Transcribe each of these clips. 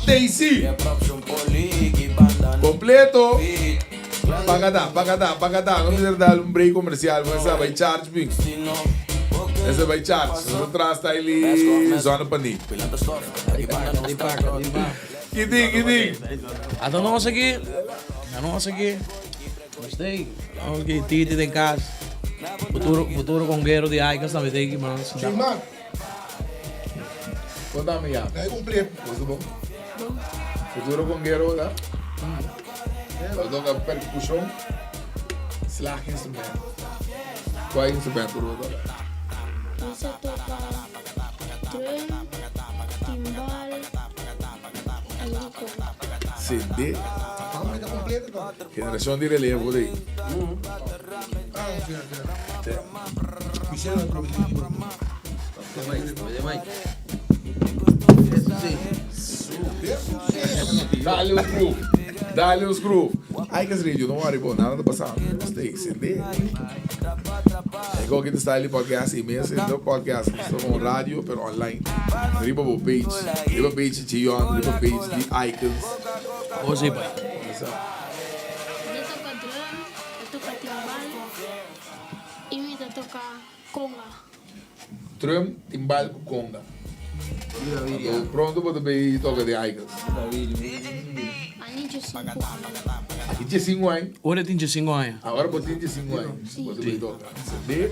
Daisy! Completo! Pagata, pagata, pagata. No mester dal un break comercial. Bo bai charge bin. Ese bai charge. Nos atrás ta ili zona panik. Kiting, kiting. Ata nos aki. Ata nos aki. Nos tei. Nos aki Titi den cas. Futuro, futuro conguero di Icons tambe tei aki, man. Chima. Contame ya. Dai cumplir. Gosto bom? Futuro conguero, da? Lo toca percusión. Slaginstrument. Cuál instrumento lo toca? Mi sa toca drum, timbal, y conga. CD. Vamos a completo to. Generacion di relevo di. Ah, ok, ok. Quisiera Dale un groove. Dale un groove. Ay, que radio, no worry, bo, nada ta pasando. Stay, sende. E ko kita style podcast y mes no podcast, so con radio pero online. Riba bo page, riba page di Gion, riba page di Icons. Oh, sí, pai. Sa. Mi ta toca drum, mi toca timbal y mi ta toca conga. Drum, timbal cu conga. Anto pronto bo ta bay toca di Icons. Ani 15 aña. Aki 15 aña. Ora tin 15 aña. Ahora bo tin 15 aña. Bo ta bay toca. Sende.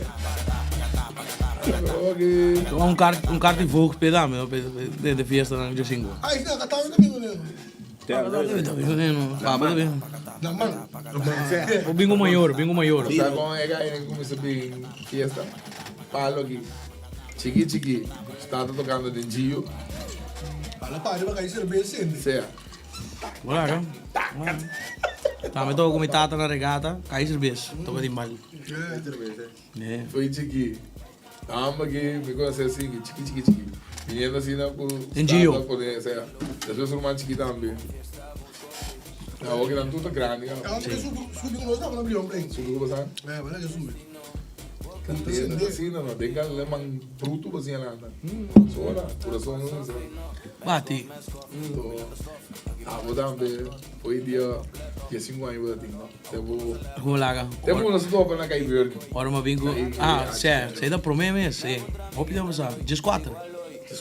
Toma un kart, un kart di voogd pe dame, no, pe de de fiesta nan 15. Ay, no, katawin na bingo neno. Papa ta bin. Na man. O bingo mayor, bingo mayor. Sa kon e gai kuminsa bin fiesta? Palo aki. Chiki chiki. Stata tocando den Gio. Palo pa riba kai cerveza sende. Sea. Wala Tambe toco cu mi tata na regata, kai cerveza, toca timbal. Yeah. Foi chiki. Amba ki mi conoce así, chiki chiki chiki. Viniendo así na cu Den Gio. tata pone, sea. Despues ruman chiki tambe. Awor ki nan tur ta grandi. Amba ke subi subi ku nos tabata na Brion Plain. Subi ku bosan? Eh, wala ke subi. Cantera asina no den kan man bruto bo siña lanta. Sola, corazon no sa. Bati. To abo tambe hoy dia 15 aña bo ta tin no. Tempo Como laga. Tempo nos topa na Cai Verde. Ora ma bin ku ah, sè, sè da prome mes, sè. Hopi tempo sa, 14.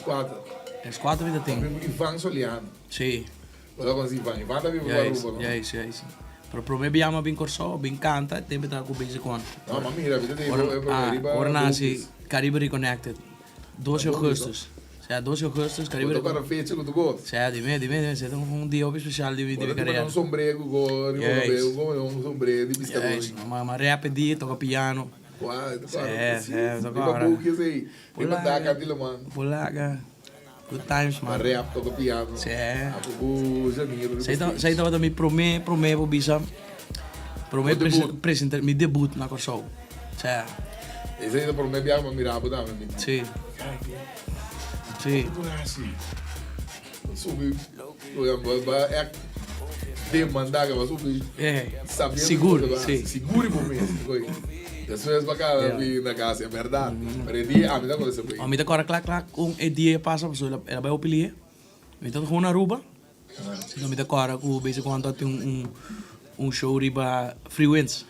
14. 14 mi ta tin. Ivan Soliano. Si. Bo ta conoci Ivan? Ivan ta biba pa Aruba, no? Juist, juist. Pero prome biaha mi a bin Corsou, bin canta, tempo ta cu Basic One. No, ma mira, mi ta te riba Ora naci Caribe Reconnected, 12 augustus. Sea, 12 augustus, Caribe Bo ta para fecha cu tu goz. Sea, dime, dime, dime, sea un dia hopi special di mi Bo ta carera. un sombrero cu go riba cabeo, como un sombrero di piscador. Juist, ma rap e dia, toca piano. Wow, ta para. Sea, sea, ta Riba para. buki esey, riba dak anti laman. Polaca. Good times man. Pa rap toca piano. Sí. Apo Janiro. Sei ta sei tabata mi prome prome por bisa prome presenta mi debut na Kòrsou. Sea. Esei ta prome biaha mi a mira bo tambe mi. Sí. Sí. Subi ba echt demanda ke ba subi. Sabiendo Sigur, sí. Sigur bo mes. Despues ba kada bin na kas, e berdad. Pero e dia ami ta konoce bo. Mi ta kòrda kla kla kon e dia pasa pasobra el a bai hopi lie. Mi ta gewoon na Aruba. Si no mi ta kòrda ku bes en kuando tin un un show riba Freewinds.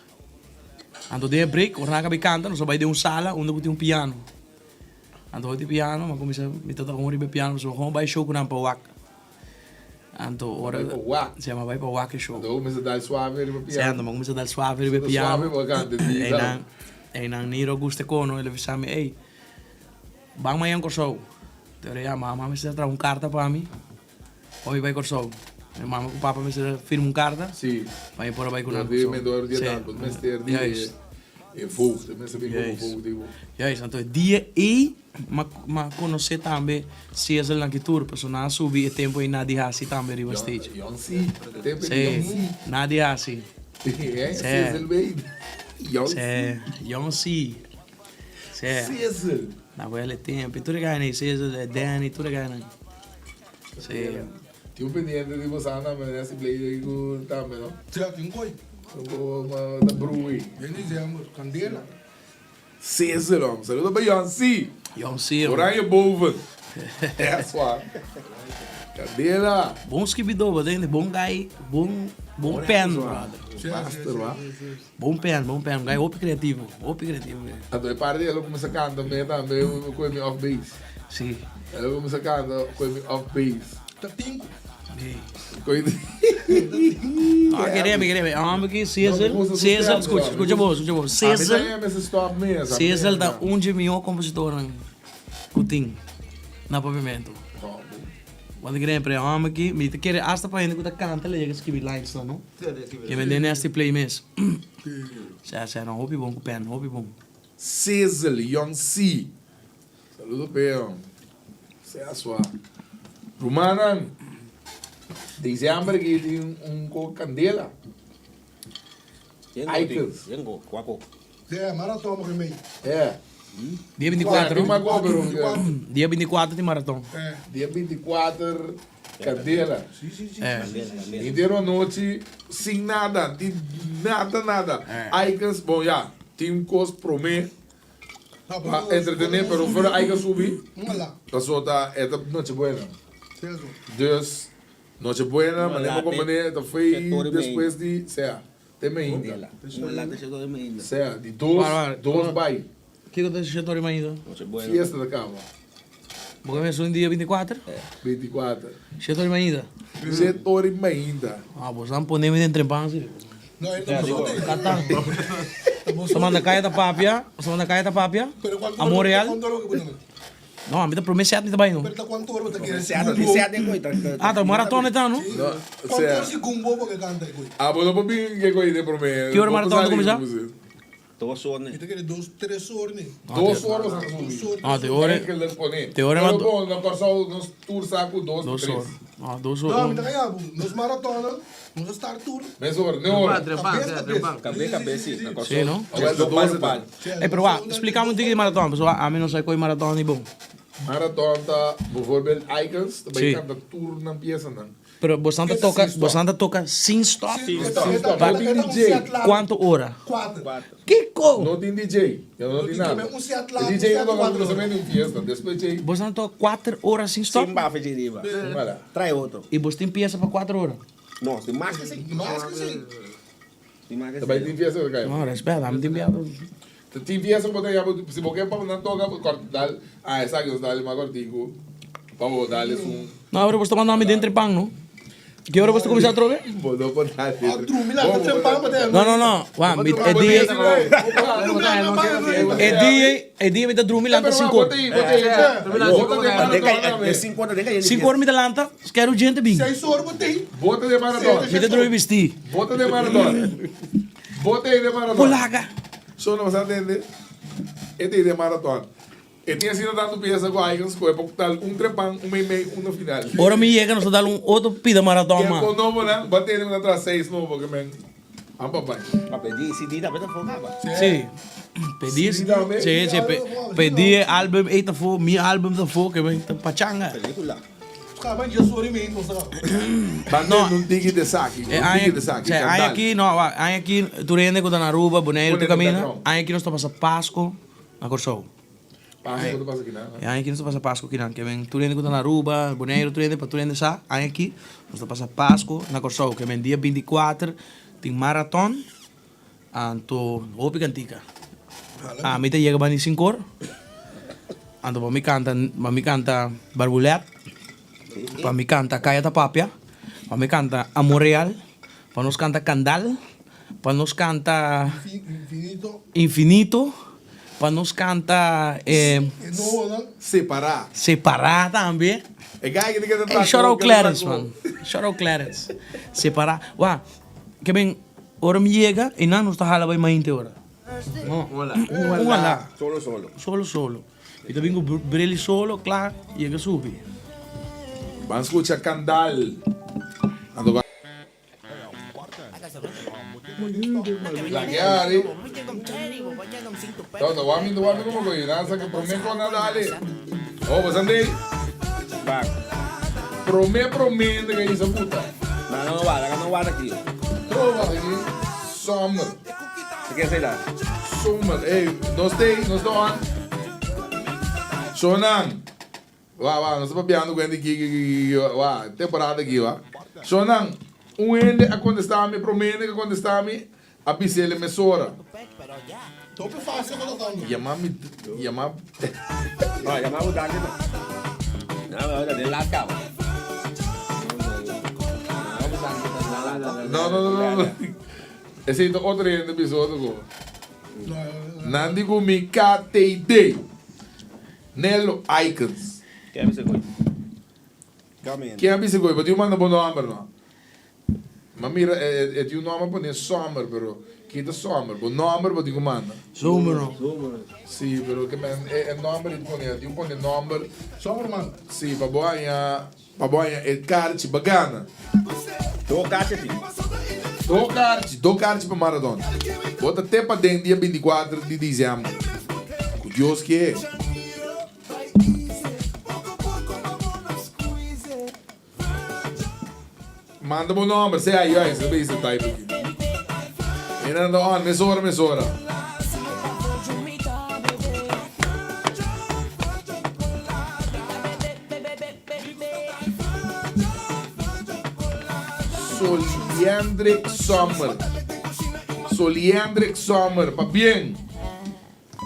Anto den e break ora nan a kaba di kanta nos a bai den un sala unda ku tin un piano. Anto hopi piano mi a kuminsá mi ta toka un riba e piano pasobra mi a bai show ku nan pa wak. Anto ora Bai pa wak. Si mi a bai pa wak e show. Anto bo kuminsá dal suave riba piano. Si anto mi a kuminsá dal suave riba e piano. Suave bo a kanta di Einan einan Niro a gusta e kono el a bisa mi ey ban mañan Kòrsou. Te ora ya mama mester a traha un karta pa mi. Pa mi bai Kòrsou. Mi mama ku papa mester a firma un karta. Sí. Pa mi por a bai ku nan Kòrsou. Sí. Dor di edat bo mester di e voogd. E mester bin komo voogd di bo. Juist, anto e dia ei m'a konosé tambe Cesar nan ki tur, pasobra nan a subi e tempu ei na di hasi tambe riba stage. Yon si. E tempu ei di yon si. Sí, na di hasi. Cesar bay. Yon si. Sí, yon si. Sí. Cesar. Na wèl e tempu. Tur e gainan ei, Cesar, Danny, tur e gainan. Sí. Tin un pendiente di bosa na manera si play di ku tambe no? Sí, tin un koi. Un ko ta brui. Den diciember, kandela. Cesar hom. Saludo pa Yonsi. Yonsi hom. Oranje boven. Es waar. Kandela. Bon skibidó bo tende, bon guy, bon bon pen brother. Master wa. Bon pen, bon pen, guy hopi creativo, hopi creativo. Anto e par di el a cuminsa canta me tambe cu mi off base. Si. El a cuminsa canta cu mi off base. Ta tinku. Si. No, No, kereme, kereme. Homber ki Cesar, Cesar, scucha, scucha bo, scucha bo. Cesar, Cesar ta un dje mihó compositornan cu tin na Papiamento. Wanta kereme, pero e homber ki, mi ta kere hasta pa hende cu ta canta le yega scribi lines nan, no? Ke mende Nasty Play mes. Sea, sea, no, hopi bon ku pen, hopi bon. Sizzle, Young C. Saludo p'e. Sea sua. Rumannan, december aki tin un ko kandela. Icons. Sea, maraton bo ke mei. Yeah. Dia 24. Dia 24 tin maraton. Dia 24 Candela. Henter anochi sin nada, tin nada nada. Icons, bon ya, tin cos prome pa entretene, pero for Icons subi, paso ta e ta Noche Buena. Dus, Noche Buena, manera bo comprende, ta fey despues di, sea, te mainta. Sea, di dos, dos bay. Kiko ta Shetori mainta? Fiesta ta kaba. Bo ke mester un dia 24? 24. Shetori mainta? Shetori mainta. Ah, bo san pone mi den trempan si. Katan. Bo manda kaya ta papia, bo manda kaya ta papia. Amor real. No, ami ta prome set mi ta bai no. Ah, ta maraton e ta no? Ah, bo no por bin ke koe den prome. Ki ora maraton ta kuminsá? Dos or ne. Mi ta kere dos, tres or ne. Dos or nos a subi. Ah, te ora. Enkele pone. Te ora Pero bon, na Kòrsou nos tur sa ku dos, Dos tres. or. Ah, dos or. No, mi ta kaya bu. Nos maratonnan, nos a start tur. Mes or, ne ora. Kabes, kabes. Kabes, kabes, si. Na Kòrsou. Si, no? Awel ta dos eta. Ey, pero wak, splika mi un tiki di maraton, pasobra ami no sa koe maraton ni bon. Maraton ta, bijvoorbeeld Icons, ta bai Si. kanta tur nan piesanan. Pero bosan ta toka, bosan ta toka sin stop? Sin stop. No tin DJ. Cuanto ora? Cuater. Kiko? No tin DJ. Ya no tin nada. E DJ ta toka solamente un fiesta. Despues djei. Bosan ta toka cuater ora sin stop? Sin bafa djei riba. Trae otro. Y bos tin pieza pa cuater ora? No, tin mas ke esei. Mas ke esei. Tin mas ke esei. Ta bai tin fiesta ta kai. No, respet, ami tin biaha. Ta tin fiesta ku bo ta ya, si bo ke pa nan toka, dal, ah esaki nos dal mas kortiku pa bo dal esun. No, awor bo sta manda mi den trepan no. Ki ora bo sta kuminsá atrobe? Bo no por dal den No, no, no. Wak, mi e dia e dia e dia mi ta drumi lanta sinku ora. Sinku ora mi ta lanta, skeru djente bin. Mi ta drumi bistí. Bota den maraton. Bota ei den maraton. Polaga. So nos a tende e ta ei den maraton. E tin asina tantu piesa ku aiken skohe pa dal un trepan, un mei mei, un na final. Ora mi yega nos ta dal un otro pida maraton mas. Tempo nobo nan, bo a tende ku nan traha seis nobo ke men han pa bai. Pa pedi CD tambe ta afó kaba. Sí. Pedi CD tambe? Sí, sí. Pedi e album ei ta afó, mi album ta afó ke men ta pachanga. Pelicula. Kaba dje sori mi no sa. Ban den un tiki de saki, un tiki de saki, E aña kandal. aki, no, wak, aña aki tur hende ku ta na Aruba, Boneiru, tur kaminda, aña aki nos ta pasa Pasko na Kòrsou. Pasku ta pasa kinan. E aña aki nos ta pasa Pasku kinan. Ke men tur hende ku ta na Aruba, Boneiru, tur hende pa tur hende sa, aña aki nos ta pasa Pasku na Kòrsou. Ke men dia 24 tin maraton, anto hopi kantika. Ami ta yega banda di sinkor, anto pa mi kanta, pa mi kanta Barbulèt, pa mi kanta Kaya ta Papia, pa mi kanta Amor Real, pa nos kanta Kandal. Pa nos canta Infinito. Infinito. Pa nos canta E nobo nan. Separá. Separá tambe. E guy ki ta keda Ey, taco, shout out keda Clarence taco. man. Shout out Clarence. Separá. Wak, ke ben, ora mi yega, einan nos ta hala bai mainte ora. No. Un ala. Un ala. Solo solo. Solo solo. Mi ta bin ku bril solo, kla, yega subi. Ban scucha Kandal. Anto Lakeari. Toto, wami tu wami como coño, nada que prome con nada dale. Oh, pues ande. Back. Prome prome de que hizo puta. No, no, no guarda, no guarda aquí. Trova aquí. Summer. ¿Se qué será? Summer. Ey, no stay, no stay on. Sonan. Wa, wa, nos ta papiando ku hende ki, ki, ki, ki, wa, temporada aki, wa. Shonnan, un hende a kontestá mi, promé hende ku a kontestá mi, a bis'el e mesora. Tope fácil ku ta tanto. Yama mi, yama. No, yama bo danki no. No, no, den laat kaba. No, no, no, no, no. Esei ta otro hende bisa otro ko. Nan di ku mi KTD. Nello Icons. Ken a bisa koe? Ken a bisa koe? Bo tin un manda bo nomber no? Ma mira e tin un nomber pone Sommer pero ki ta Sommer? Bo nomber bo tin ku manda. Zomer no. Si pero ke men e nomber di pone tin un pone nomber. Sommer man. Si pa bo haña pa bo haña e karchi pa gana. Do karchi tin. Do karchi, do karchi pa maraton. Bo ta te paden dia 24 di diciember. Ku Dios ke. Manda bo nomber, sea ayo ay, se bisa type aki. Ena ta on, mesora mesora. Soliendrick Sommer Soliendrick Sommer pabien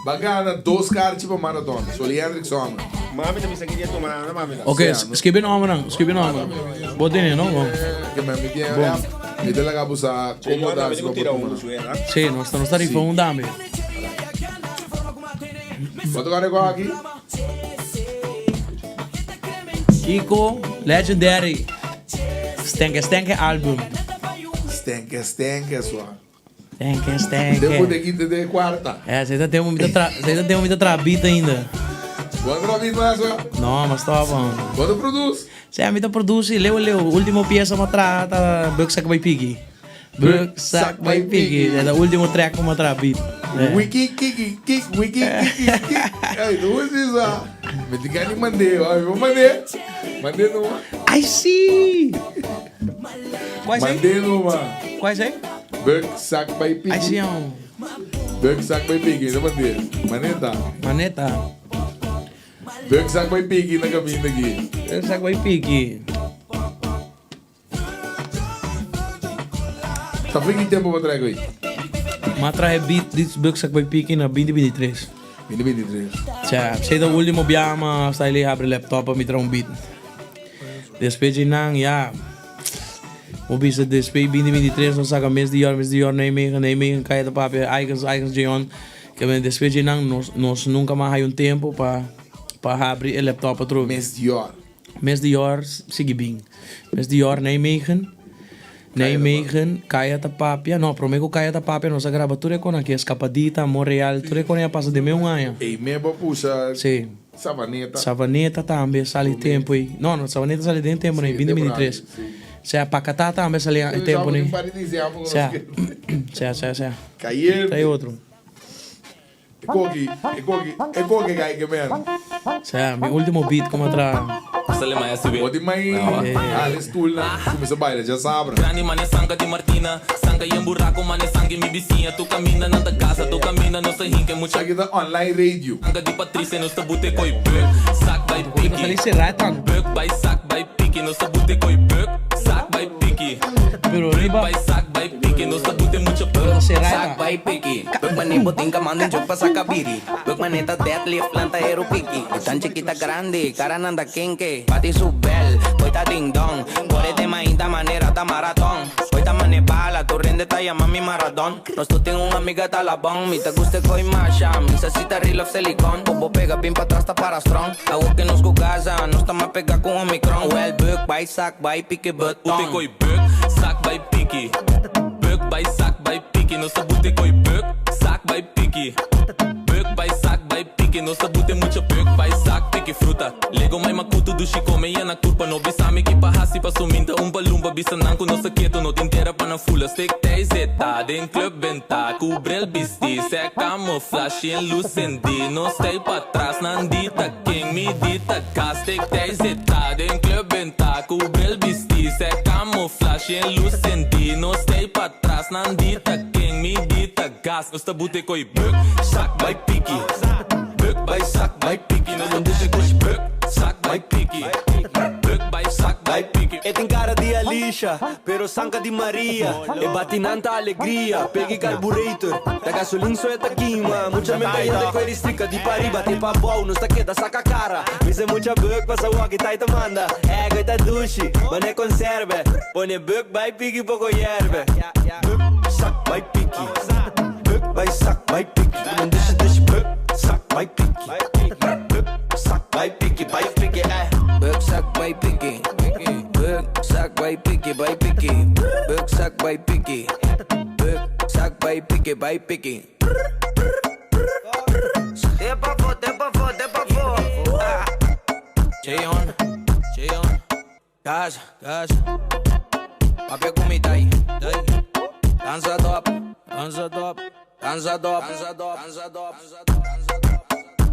Ba gana dos karchi pa marathon Soliendrick Sommer. Mami ta bisa ki dia tuma nan mami ta. Ok, skibi nombernan, skibi nomber. Bo tene no? Bon. Ke men mi tin app, mi ta laga bo sa komo ta hasi pa bo tuma. Si, nos ta rifa un tambe. Bo ta kore ku aki? Kiko Legendary Stenke Stenke album. Stenke Stenke sua. Stenke Stenke. Tempo de quinta de cuarta. Eh, se ta tempo mi ta tra, se ta tempo mi ta tra beat ainda. Bo tra beat mas sua? No, mas stop man. Bo ta produce? Se mi ta produce leu leu. Ultimo pieza mi tra ta Buksak by Piggy. Buksak by Piggy. E ta ultimo track ku mi a traha beat. Wiki kiki kik wiki kiki kik. Ey, tu wist bisa. Mi tin gana di mand'é, mi por mand'é? Mand'é numa. Ay si! Kua esei? Mand'é numa. Kua esei? Buksak by Piggy. Ay si amo. Buksak by Piggy, no mand'é. Maneta. Maneta. Buksak by Piggy na kaminda aki. Buksak by Piggy. Ta fin ki tempo bo trae koe? Ma trae beat di Buksak by Piki na 2023. 2023. Tja, esei ta ultimo biaha ma Styley habri laptop pa mi traha un beat. Despues dje nan, ya, bo bisa despues 2023 nos saka mes di yor, mes di yor, Nijmegen, Nijmegen, Kaya ta papia, Icons, Icons, Jeon. Ke men despues dje nan nos, nos nunka mas haya un tempo pa, pa habri e laptop atrobe. Mes di yor. Mes di yor sigui bin. Mes di yor Nijmegen, Nijmegen, Kaya ta papia. No, prome ku Kaya ta papia nos a graba tur e kon aki, Escapadita, Amor Real, tur e kon a pasa den me un aña. Ey me bo pusa Sí. Savaneta. Savaneta tambe sali tempo ey. No, no, Savaneta sali den tempo ney, Sí, binti binti temporada, tres. sí. Sea, Pacatá tambe sali e tempo ney. Un par di diciember ku nos Sea, ke. sea, sea, sea. Cayente. Trae otro. E koki, e koki, e koki gai ke men. Sea, mi ultimo beat como tra. Bo tin mai hala e stoelnan cuminsa baila djasabra. Esaki ta online radio. Pero riba Pero ta será Sak bai piki Buk mane bo tin ka manda un joke pa saka biri Buk mane ta deadlift planta heru piki E tan chikita grandi kara nan ta kenke Bati su bel koy ta ding dong Kore den mainta manera ta maraton Koy ta mane bala tur hende ta yama mi maradon Nos tur tin un amiga ta labon Mi ta gusta koy masha mi sa si ta real of silicon Bo bo pega bin patras ta para strong Awo ke nos ku Gaza nos ta mas pega ku omicron Well buk bai sak bai piki beton. Buk, sak bai piki. Buk bai sak bai piki. Nos ta bute koi buk, sak bai piki. Buk bai sak bai piki. Nos ta bute mucha buk bai sak piki fruta. Lego mai makutu dushi kome yena kurpa. No bisa mi ki pa hasi pa suminta un pa lumba. Bisa nan ku nos ta keto no tin tera pa nan fula. Stik tei zeta den club benta. Ku bril bisti se camouflage en luz sendi. No stay pa tras nan di ta ken mi di ta gas. Stik tei zeta den club benta. Ku bril bisti se camouflage en luz sendi. No stay pa tras nan di ta ken mi di ta gas. Nos ta bute koi buk, sak bai piki. Buk bai sak bai piki. Nos ta bute koi buk, sak bai piki. Buk bai sak bai piki. E tin cara di Alicia, pero sanka di Maria. E batinan ta alegria, pegi carburetor. Ta gasolin so e ta kima. Mucha men ta yende koe di strika di pariba te pabou. Nos ta keda saka cara. Mi se mucha buk pasa waki tai ta manda. E koe ta dushi, mane conserve. Pone buk bai piki poko yerbe. Buk, sak bai piki. Buk bai sak bai piki. Men dushi dushi buk, sak bai piki. Buk, sak bai piki, bai piki eh. Buk sak bai piki. Buk sak bai piki bai piki. Buk sak bai piki. Buk sak bai piki bai piki. Te pafo, te pafo, te pafo. Cheon, cheon. Gas, gas. Papia ku mi tai. Danza top, danza top, danza top, danza top, danza top,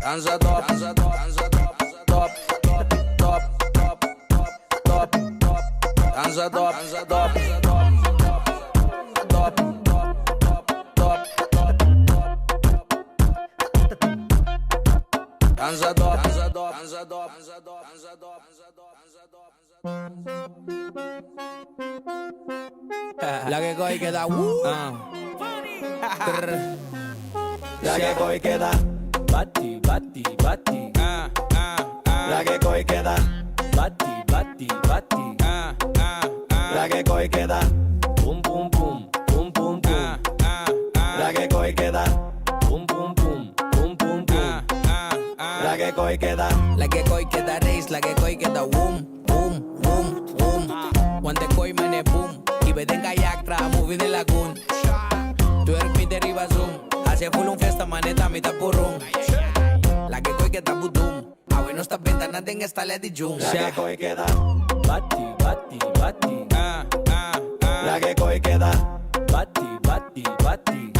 danza top, danza top, danza top, top, top, top, top, top, top, danza top, danza top, top, top, top, top, danza top, danza top, danza top, danza top, danza top, danza top, danza top. La que coge queda La que coge queda bati, bati, bati. La que coge queda bati, bati, bati. La que coge queda pum pum pum pum pum pum. La que coge queda pum pum pum pum pum pum. La que coge queda. La que coge queda race, la que coge queda boom, boom, boom, boom. Want de koi mane boom. I ben kayak tra movie de lagoon. Twerk mi de riba zoom. Hace full un fiesta maneta mi ta purrum. La que coge queda budum. Awe no sta ventana den esta lady jung. La que coge queda bati, bati, bati. La que coge queda bati, bati, bati.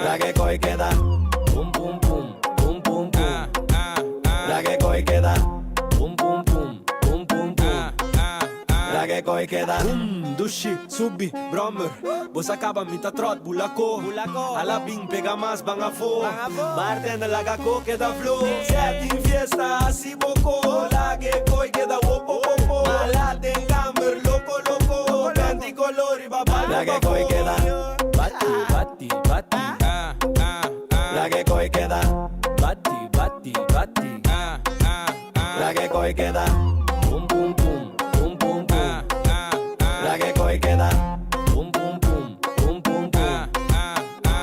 La que coge queda pum pum pum pum pum pum. La que coge queda pum pum pum pum pum pum. La que coge queda Bum, dushi, subi, brommer. Bo sa caba mi ta trot, bulako. Ala bin pega mas bang afo. Bartender laga ko queda flow. Setting fiesta así boko. La que coge queda wo po po po. Malate en camber loco loco. Canti color y babá. La que coge queda bati bati bati. La que coge queda bati bati bati. La que coge queda pum pum pum pum pum pum. La que coge queda pum pum pum pum pum pum.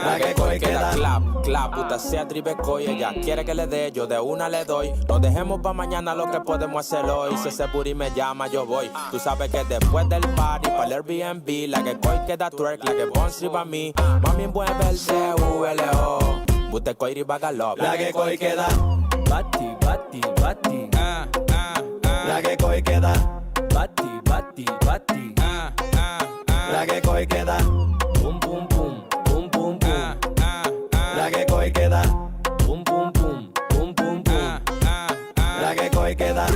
La que coge queda Clap, clap, puta sea tribe coy. Ella quiere que le dé, yo de una le doy. No dejemos pa' mañana lo que podemos hacer hoy. Si ese booty me llama, yo voy. Tú sabes que después del party, pa' el Airbnb, la que coy queda twerk, la que bounce riba mí. Mami envuelve el C-U-L-O. Bute coy riba galop. La que coge queda bati, bati, bati. La que coge queda bati, bati, bati. La que coge queda pum pum pum pum pum pum. La que coge queda pum pum pum pum pum pum. La que coge queda.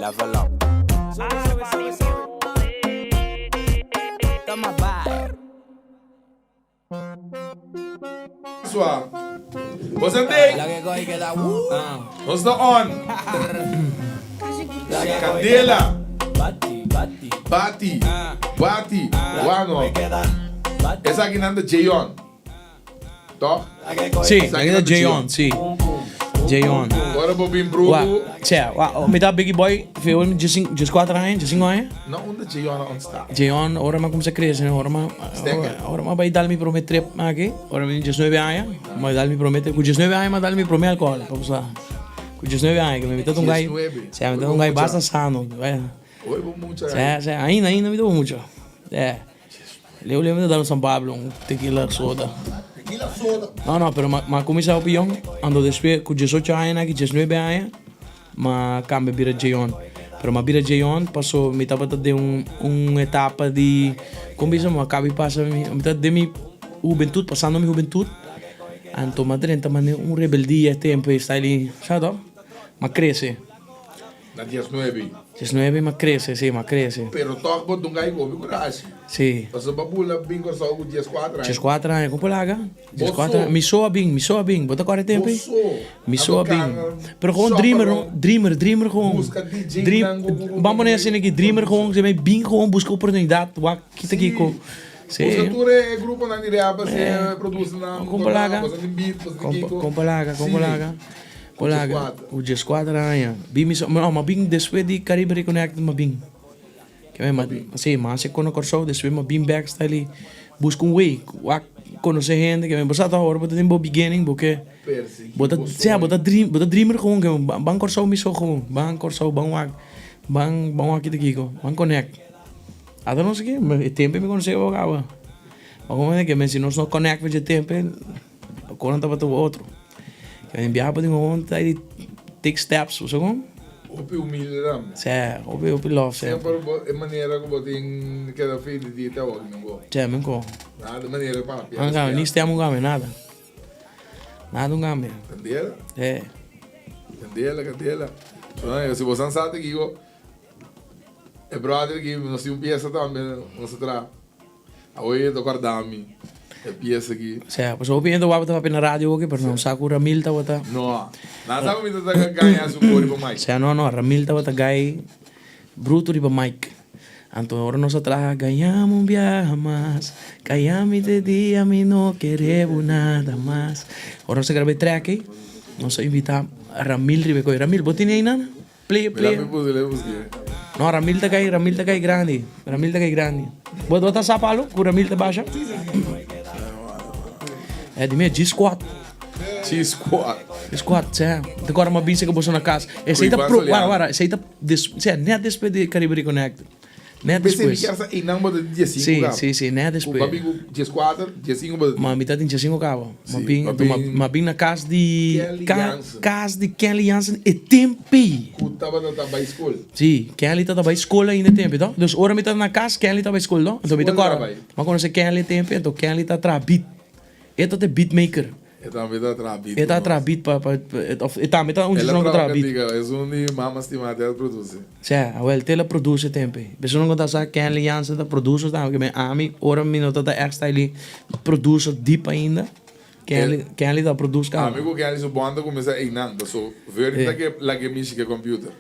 Level up. Sube, sube, sube, sube. Toma vibe. Swa. Bo sentí? Nos ta on. Candela. Bati. Bati. Wano. Esaki nan ta J-on. Toch? Sí, esaki ta J-on, sí. J-on. Ora bo bin brutu. Wa, tja, wa, mi ta Biggie Boy, veel 14 aña, 15 aña. No, unda J-on a ontsta? J-on, ora mi a cuminsa crece, ora mi ora mi a bay dal mi prome trip aki, ora mi tin 19 aña, mi a dal mi prome trip, cu 19 aña mi a dal mi prome alcohol, pa bo sa. Cu 19 aña, que mi ta un guy, si, mi ta un guy basta sano. Hoy bo mucha. Si, si, ainda, ainda mi ta bo mucha. Si. Leu leu mi ta dal un San Pablo, un tequila soda. Tequila soda. No, no, pero mi a cuminsa hopi yong, anto despues cu 18 aña aki, 19 aña, Mi a cambia bira Jeon. Pero mi a bira Jeon paso mi tabata den un un etapa di con bisa mi a caba di pasa mi ta den mi hubentud pasando mi hubentud anto mi a drenta mane un rebeldia e tempo e style di sa to mi a crece. Na diesnuebe. Diesnuebe mi a crece si mi a crece. Pero toch bo dunga y hopi curashi. Si. Pasobra bo a bula bin Corsou cu diescuater aña. Diescuater aña con por laga. Bo so. Mi so a bin, mi so a bin. Bo ta kòrda e tempu ei? Bo so. Mi so a bin. Pero gewoon dreamer, no? Dreamer, dreamer gewoon. Buska DJ nan ku ku ku. Ban pone asina aki, dreamer gewoon, se bin gewoon buska oportunidat, wak kita kiko. Si. Buska tur e gruponan di rap asina, producer nan, Kon pa laga. boso tin beat, boso tin kiko. Kon pa laga, kon pa laga. Kon laga. Ku dieskuater aña. Bin mi so, no, mi a bin despues di Caribe Reconnected mi a bin. Ke mi si mi hasi kono Kòrsou despues mi a bin bèk sta li buska un wey wak konosé hende ke mi bo sa ta ora bo ta den bo beginning bo ke bo ta sea bo ta dream bo ta dreamer gewoon ke ban Kòrsou mi so gewoon ban Kòrsou ban wak ban ban wak kita kiko ban connect ata nos aki e tempo mi konosé bo kaba bo komprende ke men si nos no connect pa dje tempo Konan tabata un otro. Ke men biaha pa den un ta di take steps, bo sa kon? Hopi humilde tambe. Sè, hopi hopi love sè. Semper bo e manera ku bo tin keda fe di di ta wak men go. Sè, men ko. Nada manera papia. Nan kambia, ni stem un kambia, nada. Nada un kambia. Kandela? Sè. Kandela, kandela. Si bo san sa ta kiko, e brother aki nos tin un piesa tambe nos a traha. Awe ta guarda mi e pieza aki. Sea, pasobra hopi hende wak ta papia na radio oki, pero nan sa ku Ramil tabata. No, nan sa ku mi ta gaña su kor riba mic. Sea, no, no, Ramil tabata gai bruto riba mic. Anto ora nos a traha Gañami un biaha mas, gañami de dia mi no kere bo nada mas. Ora nos a graba e track ei, nos a invita Ramil riba e koi. Ramil, bo tene einan? Play, play. Mira mi puse, le busque. No, Ramil ta kai, Ramil ta kai grandi. Ramil ta kai grandi. Bo bo ta sa palo ku Ramil ta basha? Eh, di mi G-Squad. G-Squad. G-Squad, sè. Te kora ma bisa ku boso na kas. Esei ta pro, wara, wara, esei ta des, sè, net despues di Caribe Reconnect. Net Pensei mi despues. kier sa einan bo ta di diesinku Sí, kaba. sí, sí, net Ku despues. babi ku dieskuater, diesinku bo ta di. Ma mi ta tin diesinku kaba. Ma Sí, bin, ma ma, bin ma bin na kas di Kelly ka, Jansen. kas di Kelly Jansen e tempe. Ku tabata ta bai skol. Sí, Kelly ta ta bai skol ainda e tempe, to? Dus ora mi ta na kas, Kelly ta bai skol, to? Anto mi ta Skol ta kòrda. bai. Mi a konosé Kelly e tempe, anto Kelly ta traha beat. E ta ta e beat maker. E tambe ta traha beat. E ta traha beat pa pa of e tambe ta un El a ku traha traha beat. cantica, es un di mama stima te a produce. Sè, awel te la produce tempe. Persona ku ta sa Kenley Jansen ta producer tambe, ke men ami ora mi no ta ta ègt style producer deep ainda, Kenley Kenley ta produce kaba. Ami ku Kenley su bond a kuminsá einan, paso Vernie ta ke lag'é mishi ke computer.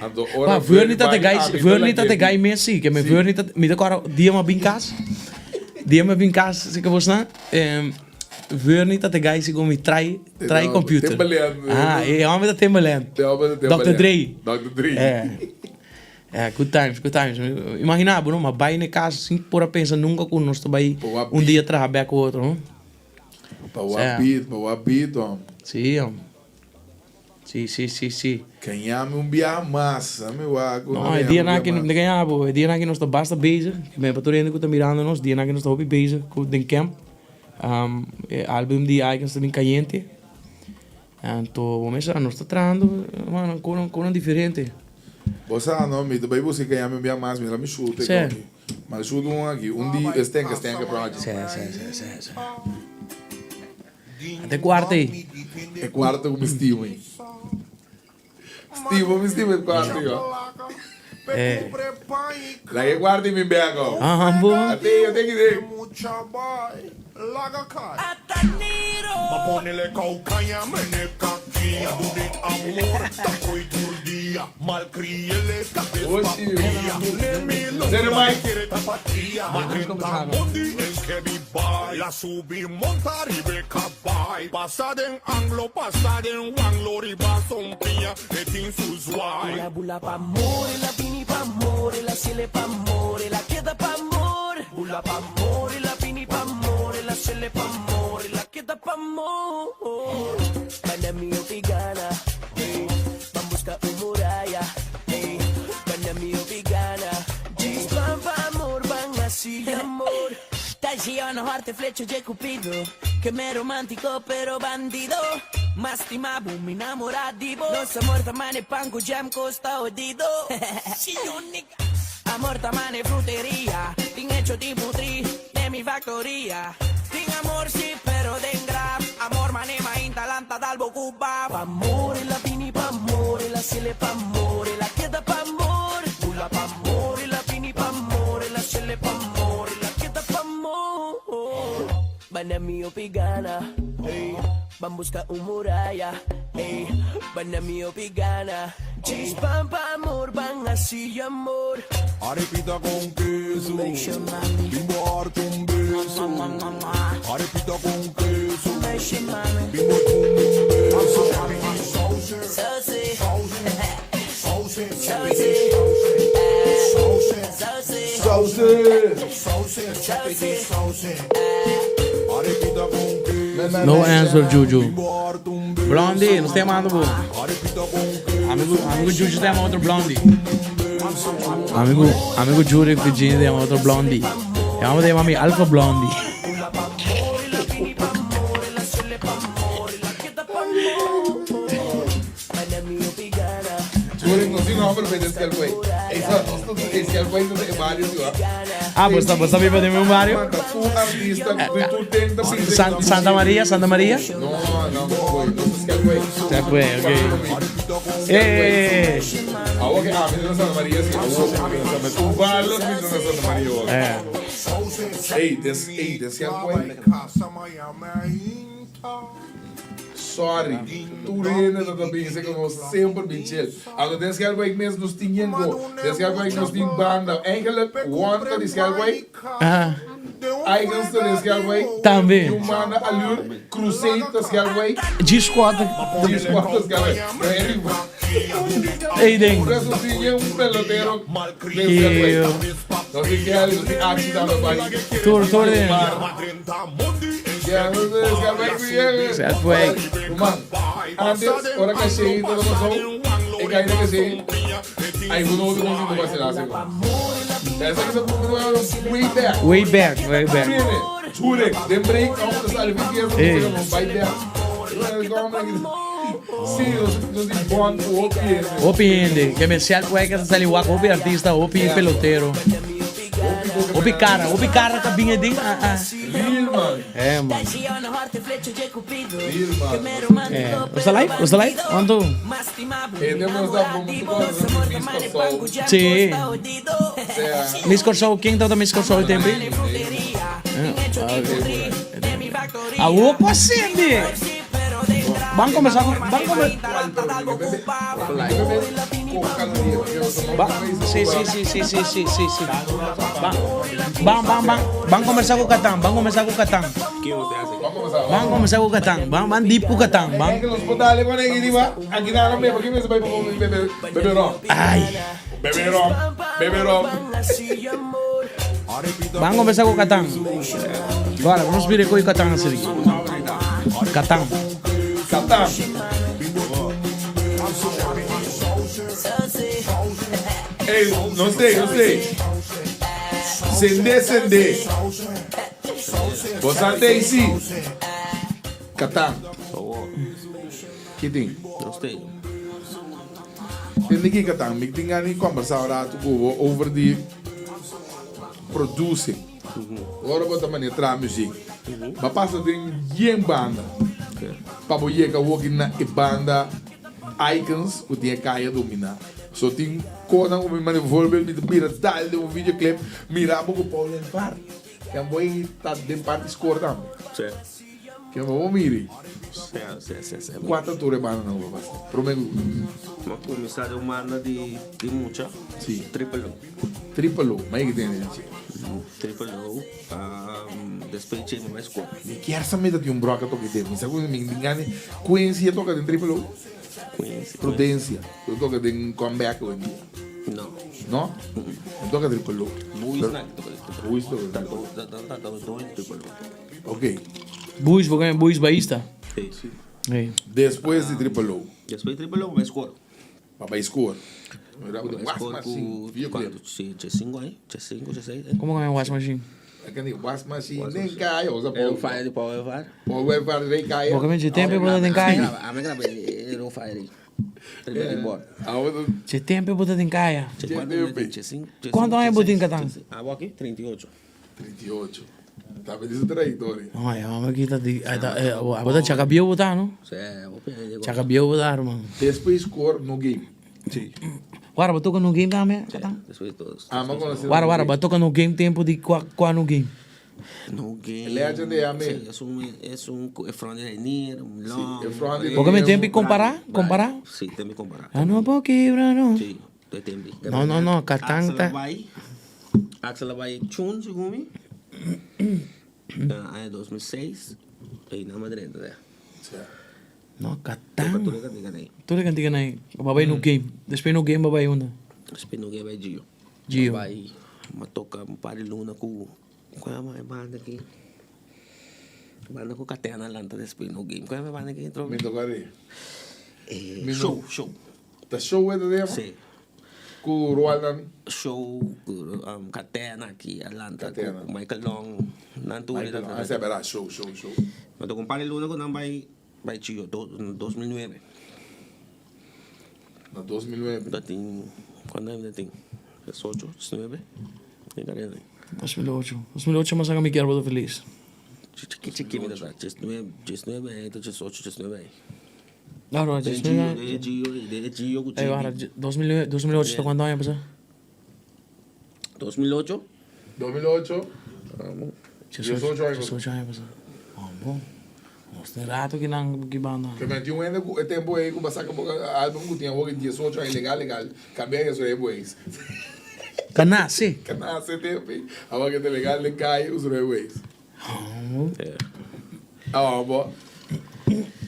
Anto ora Pa Vernie ta te bai, guy, ami ta Vernie ta lag'é te guy beat. mes si, ke men Si. Vernie ta, mi ta kòrda dia mi a bin kas, dia mi a bin kas si ke bos nan, Vernie ta te guy si ku mi trai, trai computer. Timbaland. Ah, e homber ta Timbaland. E homber ta Dòkter Timbaland. Dre. Dòkter Dre. Eh. Eh, good times, good times. Imagina bo no, mi a bai na e kas sin por a pensa nunka ku nos ta bai un dia traha bèk ku otro, no. Pa wak beat, pa wak beat, hom. Si, hom. Si, si, si, si. Gañami un biaha mas. A mi wak ku No, no e gañami un dianan biaha aki, mas. no gaña bo, e dianan aki nos ta basta bezig. Mi pa tur hende ku ta mirando nos, dianan aki nos ta hopi bezig ku den camp. E album di Icons ta bin kayente. Anto bo mester sa, nos ta trahando, mano, konan, konan diferente. Bo sa no, mi ta bai buska gañami un biaha mas, mira mi shoot e Sí. koki. Ma shoot un aki, un di e Stenka Stenka Project. Sí, sí, sí, sí, sí. Ata e cuarto ei. E cuarto cu mi stima ei. Steve, mi Steve kwarti yo. Eh. Laga e kwarti mi bek oh. Aha bo. Ate yo te kide. Oshi. Zere Mike. Arepita con queso, bimbo harta un beso. Arepita con queso, bimbo un beso. No answer Juju. Blondie, nos ta yamando bo. Amigo, amigo Juju ta yama otro Blondie. Amigo, amigo Jure Virginia ta yama otro Blondie. Yama ta yama mi Alpha Blondie. Jure, no tin nomber pe den Skelway. Esa, nos ta e Skelway ta e bario si wa. Ah, bo ta bo ta biba den un bario? Man, ta tur artista, ku tur den ta bisa. San, Santa Maria, Santa Maria? No, no, no voy, no ta Skelway. Skelway, ok. Eh. Awo ke ami ta na Santa Maria si, awo ke ami ta na Santa Maria. Tur barrio mi ta na Santa Maria awo. Eh. Ey, den, ey, den Skelway. Sorry, tur hende ta ta bisa ku nos semper bin chill. Anto den Schelpwijk mes nos tin yengo, den Schelpwijk nos tin banda. Eigenlijk one ta di Schelpwijk, Icons ta den Schelpwijk, Tambe. tin un banda Allure, Crusade ta Schelpwijk, G-Squad ta G-Squad ta Schelpwijk. Pero e Ey den. Por eso tin yen un pelotero den Schelpwijk. Nos tin Kelly, nos tin Archie tambe bai. Tur, tur den. Ya, nos tin Schelpwijk bien. Schelpwijk. Ruman, antes, ora que Shane tata pasó, e caída que Shane, ay, uno otro músico va a ser así. Esa que se puso way back. Way back, way back. Jure, den break, vamos a salir fiesta, Ey. vamos a bailar. Sí, nos nos bond hopi hende. Hopi hende, ke men Schelpwijk a sali wak hopi artista, hopi pelotero. Hopi cara, hopi cara ta bin edin. Ah, ah. Real man. Eh man. Real man. Eh, nos ta live? Nos ta live? One, two. Hende nos ta bon tu cosa Miss Kòrsou. Sí. Sea. Miss Kòrsou, ken tabata Miss Kòrsou e tempo ei? Awor ku a sende. Ban comenzá ku, ban come. Ba, sí, sí, sí, sí, sí, sí, sí, sí. Ban, ban, ban, ban, ban comenzá ku Catan, ban comenzá ku Catan. Ban comenzá ku Catan, ban, ban deep ku Catan, ban. Ay. Ban comenzá ku Catan. Bora, vamos bira ku Catan así. Catan. Catan. Ey, no sé, no sé. Sende, sende. Bo sa Daisy. Catan. Ki tin? Tende ki Catan, mi tin gana di combersa un rato ku bo over di producing. Ora bo ta manera traha muziek, bo a pasa den yen banda pa bo yega awoki na e banda. Icons ku tin e kaya dominá. So tin konan ku mi manda bijvoorbeeld mi ta bira dal den un videoclip mira bo ku Paul Envar. Ken bo ei ta den parti score tambe. Sí. Ken bo bo miri. Sí, sí, sí, sí. Kua ta tur e bandanan ku bo pasa? Prome ku Mi a kuminsá den un banda di di mucha. Sí. Triple O. Triple O, ma ei ki tene den dje? Triple O, despues dje mi bai score. Mi kier sa mi ta tin un broka toka den. Mi sa ku mi tin gana Quincy a toka den Triple O? Quincy. Prudencia. Lo toka den comeback hoy en dia. No. No? No toka Triple O. Buis na toka den Triple O. Buis toka den Triple O. Ta toka den Triple O. Ok. Buis, bo kende Buis Baista? Si. Ey. Despues di Triple O. Despues di Triple O bo bai score. Pa bai score. Bai score ku kuantu? Si, che sinku ai? Che sinku, che seis? Komo ku men wash machine? Was machine den kaya. Osa Paul. Era fire di Paul Welvaart. Paul Welvaart rei kaya. Bo ke men che tempo bo ta den kaya. Ami graba era fire ei. Riba di bord. Che tempo bo ta den kaya. Che tempo. Kuantu aña bo tin katan? Abo aki 38. 38. Tambe di su trayectoria. No, e homber aki ta di, abo ta chaka bieu bo ta, no? Sí, hopi aña llegó. Chaka bieu bo ta, hermano. Despues score no game. Sí. Wara, bo toca no game tambe, Katan? Despues todos. Ama conoce Wara, wara, bo toca no game tempo di cua, cua no game? No game. Legend de ame. Sí, es un, es un, e front de Reinier, un long. Sí, e front de Bo ke men tempo di compara, compara? Sí, tempo di compara. Ah, no por kibra, no. Sí. Te tempi. No, no, no, Katan ta. Axel a bai, Axel a bai chun segun mi. Na aña 2006, ei nan a drenta dea. No, Katan. Toca tur e cantica nan ei. Tur e cantica nan ei. Bo a bai no game. Despues no game bo a bai unda? Despues no game bai Gio. Gio. Bo a bai, bo a toca un par di luna cu, cu yama e banda aki? Banda cu Catena lanta despues no game. Cu yama e banda aki? Mi toca di. Show, show. Ta show e ta dema? Sí. Ku rualnan? Show ku Catena aki Atlanta ku Michael Long nan tur Michael Long, ah berdad show show show. Ma ta un par di luna ku nan bai bai Chio 2009. Na 2009. Ta tin kuantu aña ta tin? 18, 19? Den karera ei. 2008, 2008 mas aka mi kier bo ta felis. Chiki chiki mi ta sa, 19 19 aña ta 18 19 aña. Claro, De Gio, de Gio, de Gio cu Ey, wara, 2009, 2008 ta cuanto aña pasa? 2008? 2008? 18 aña pasa. 18 aña pasa. Oh, bon. Nos tin rato ki nan ki banda. Ke men tin un hende cu e tempo ey cu ba saca bo album cu tin awor 18 aña legal legal. Cambia eso ey boys. Ka nace. Ka nace tempo ey. Awor ke ta legal den calle usa ey boys. Ah, bo.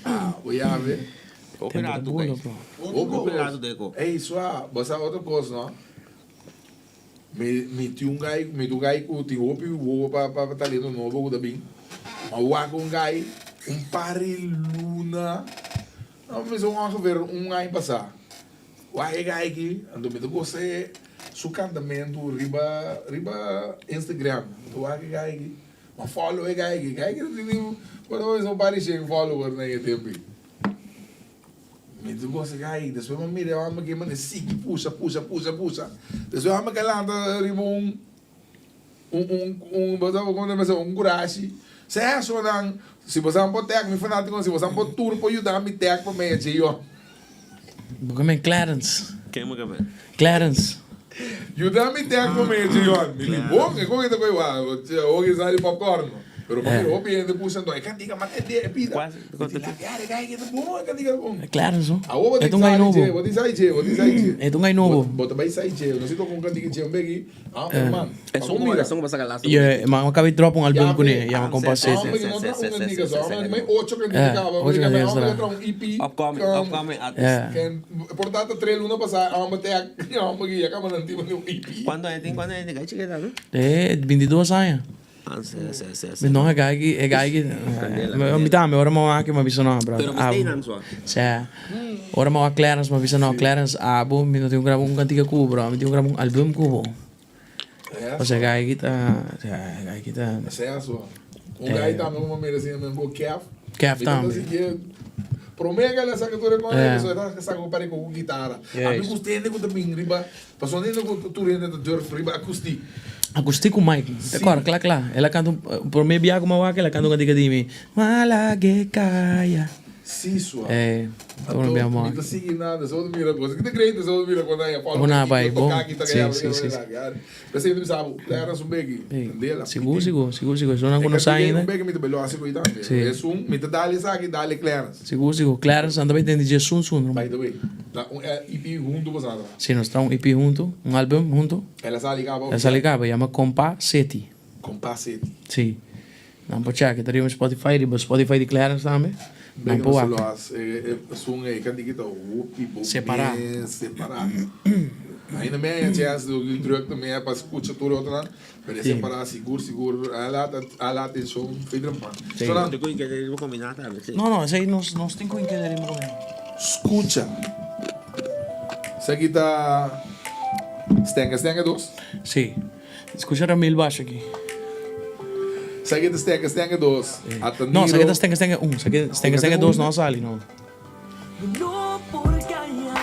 Ah, bo yabe. Hopi rato kai. Hopi rato deko. Ey, swa, bo sa otro kos, no? Mi, mi tin un guy, mi tin un guy ku tin hopi wowo pa, pa, pa talento nobo ku ta bin. Ma wak un guy, un par di luna, no, mi sa ongeveer un aña pasá. Wak e guy aki, anto mi ta gosa e su kantamentu riba, riba Instagram. Mi ta wak e guy aki. Ma follow e guy aki. Guy aki ta tene por lo menos un par di shen follower na e tempu ei. Mi ta gosa e guy aki. Despues mi a mira e hòmber aki manda sigui pusha, pusha, pusha, pusha. Despues e hòmber ke lanta riba un, un, un, un, bo sa komo ta bisa, un kurashi. Sè esonan, si bo sa por tag mi fanátikonan, si bo sa por tur por yuda mi tag pa mi e J-Yon. Bo ke men Clarence. Ken bo ke men? Clarence. Yuda mi tag pa mi e J-Yon. Mi di bon, e kon e ta koe wa, hopi sa di popcorn. Pero pa mi hopi hende pusa anto e kantika mata e dia e pida. Mi di la yare gai ke ta bon e kantika ta bon. Clarence no. Awor bo E tin ta un gai sa di nobo. dje, bo tin sa di dje, bo tin sa di dje. E ta un gai nobo. Bo ta bai sa di dje, no si toka un kantika dje un beki. Ah, man. Esun Mira. ku esun ku pasa laatste Yeah, ma a kabi drop un album kuné, yama Kompa Sete. Hombre, no tra un cantica so, hombre, mai ocho cantica Eh, caba, ocho porque cantica hombre tra. tra un EP. Upcoming, con- upcoming artist. Yeah. Ken, por tanto, tres luna pasá, hombre, te hombre, que ya acaba de un EP. Cuando hay tin, cuando hay tin, chiquita, no? Eh, 22 aña. Ah, sí, sí, sí, sí. No, e guy ki, e guy ki, Candela, mi tambe, ora mi wak mi a bisa no, bro. Pero mi Abo. stay nan so. Sea, ora mi wak Clarence, mi a bisa no, Clarence, abo, mi no tin ku graba un cantica ku bo, bro, mi tin ku graba un album ku bo. Osea, e guy ki ta, osea, e guy ki ta. Sea so. Un guy tambe ku mi a mira asina men ku Kef. Kef Mi tabata tambe. sigui prome ku el a saka tur e kos, Yeah. pasobra e tabata saka ku pare ku gitara. Yes. Ami gusta hende ku ta bin riba, pasobra hende ku tur hende ta durf riba akustik. Akustik ku Mike, te kòrda kla kla. El a kanta un, prome bia ku mi a wak el a kanta un kantika di mi, Malagekaya. Si sua. Eh, un bia Mi ta sigui nan, so mira cosa. Ki ta great so mira con nan follow. Una bai bon. Si, si, si. P'esei mi bisa bo, Clarence un beki, Candela. Sigur, sigur, sigur, sigur. Esun ku no sa ainda. Un beki mi ta bai lo hasi ku ei tambe. Si. Esun, mi ta dal esaki, dal e Clarence. Sigur, sigur. Clarence nan ta bai tende dje sun sun. By the way, ta un EP huntu bo sa ta? Si, nos ta un EP huntu, un album huntu. El a sali kaba? El a sali kaba, yama Kompa City. Kompa City. Si. Nan por check, e ta riba Spotify, riba Spotify di Clarence tambe. Nan por wak. Esun e kanti ta hopi bo Separá. mes separá. Ainda me haña chance di druk tambe pa skucha tur otronan, pero e separá sigur sigur a la a la atenshon fe trempan. Sí. So nan. No no esei nos nos tin ku inkeda riba kombiná. Skucha. Esaki ta Stenga Stenga dos? Sí. Skucha Ramil Bash aki. Sa ke ta stenga stenga dos. Ata No, sa ke Niro. ta stenga stenga un. Sa ke stenga stenga dos no a sali no. No por calla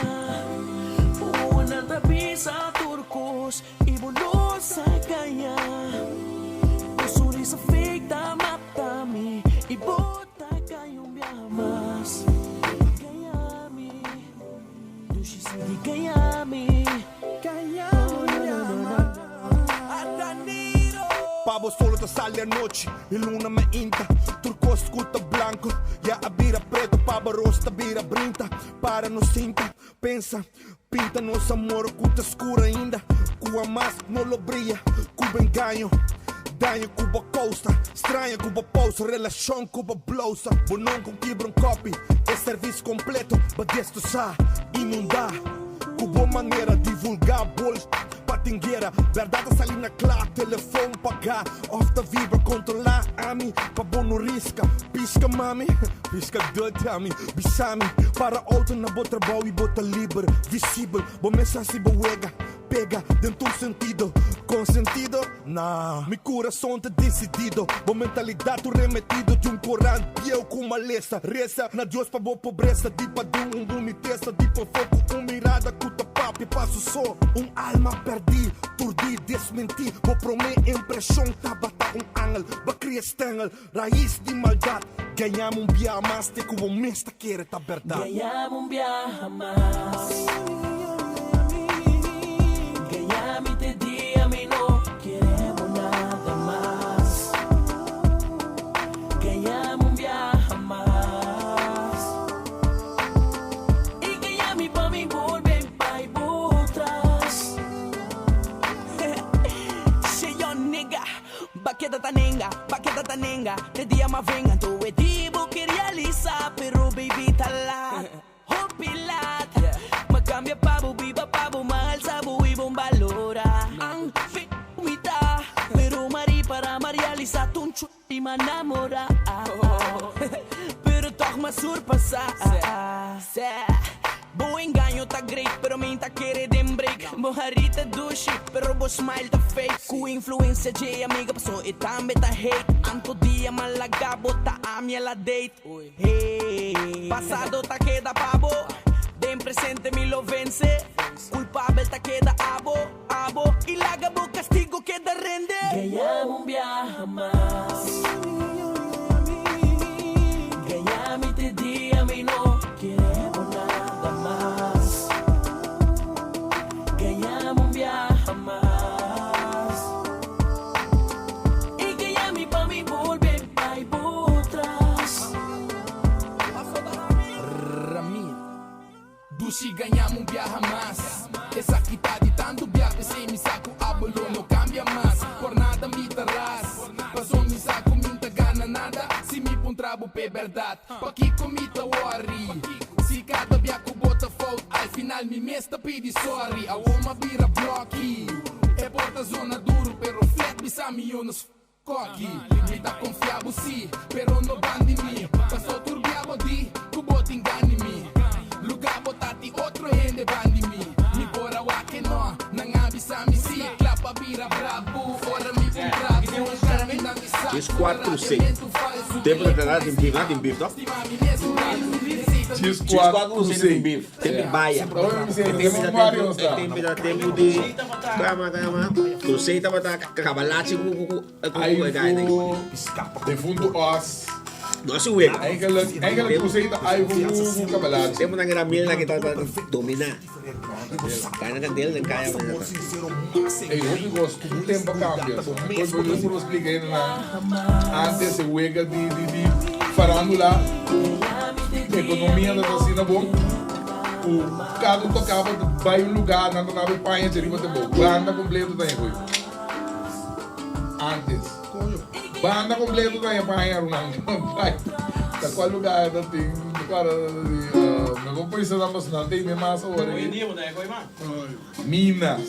Una ta bisa tur cos Y bo no sa calla Bo sonrisa fake ta mata mi Y bo ta cay un biaha mas Calla mi Dushi sigui calla mi Pa bo solo ta sali anochi y luna mainta Tur cos cu ta blanco ya a bira preto Pa bo ros ta bira brinta Para no sinta, pensa, pinta nos amor cu ta scur ainda Cu hamas no lo bria Cu bo engaño, daño cu bo causa Straño cu bo pausa, relacion cu bo blousa Bo non con kibra un kopi, e servicio completo Bo destrosá, inundá. Ku bo manera divulgá bol pa tin guera Bèrdat a sali na kla, telefon pagá òf ta vibra Kontrolá ami pa bo no riska Piska mami, piska dut ami Bisa mi, para outo na bo trabou i bo ta liber Visibel, bo mes hasi bo wega Pega den tur sentido Konsentido? Nah, mi kurason ta desidido Bo mentalidat tur remetido Di un korant bieu ku malesa Resa na Dios pa bo pobresa Di pa dun un bunitesa Di pa fo ku un mirada ku ta papia pa su so Un alma pèrdí, turdí, desmentí Bo promé impreshon tabata un angel Ba kria stengel, rais di maldat Gañami un biaha mas te ku bo mes ta kere ta bèrdat. Gañami un biaha mas Gañami te dia mi no kere bo nada mas Gañami un biaha mas I gañami pa mi bolbe bai bo tras She yo nigga Ba keda ta nenga, ba keda ta nenga Te dia m'a venga Anto e di bo ke realisa Pero baby ta laat, hopi laat M'a cambia pa bo biba pa bo M'a alsa bo y bon balora An fe mi ta Pero m'a ripara m'a realisa Tun chu y m'a namora Pero toch m'a surpasa Bo engaño ta great, pero mi ta kere den break. Bo hari ta dushi, pero bo smile ta fake. Ku influencia dje amiga paso e tambe ta hate. Anto dia malaga bo ta ami a la date. Hey, pasado ta keda pa bo, den presente mi lo vence. Culpabel ta keda abo, abo, y laga bo castigo keda rende. Gañami un biaha mas. Gañami te dia mi no kere bo nada mas. Gañami un biaha mas. Y gañami pa mi bolbe bai bo tras. Ramil. Dushi gañami un biaha mas. Esaki ta di tantu bia p'esei mi sa ku abo lo no kambia mas. Por nada mi ta ras, paso mi sa ku mi n'ta gana nada si mi puntra bo p'e bèrdat. Pakiko mi ta wòri si kada bia ku bo ta fout al final mi mes ta pidi sòri. Awor m'a bira blòki, e por ta zona duru pero flat bisa mi yo no. Koki, mi ta konfia bo si, pero no ban di mi. Paso tur bia bo di ku bo tin gani mi. Luga bo ta tin otro hende ban di mi. Mi por a wak e no, nan a bisa mi si. Kla pa bira brabu, ora mi puntra bo. Kaminda mi sa Djes ku kuatro sei. rabiamentu falsu. Tempu ta trata tin beef, na tin beef toh? Djes Djes kuatro kuatro sei na sei. tin beef. Tempi baya. E tempi ta tempu di kama kama Crusade tabata kabalachi ku ku ku Ai fu defuntu Os. No hasi wega. Eigenlijk, eigenlijk José ta algo ku kabalachi. Tempo nan era mil nan kita ta domina. Kaya kandela den kaya man ta. Ey, hopi kos ku tempo a kambia. So, kos bo por explica hende nan antes e wega di di di farandula ku ekonomia ta asina bon ku kada un tokaba ta bai un lugar nan ta naba e paña djariba te bou. Banda kompleto ta hende. Antes. Banda completo ta haña paña ruman. Ta cual lugar ta tin cual me por pensa nan pasobra nan ta hende mas awor Hoy en dia bo ta haña koe mas. Minas.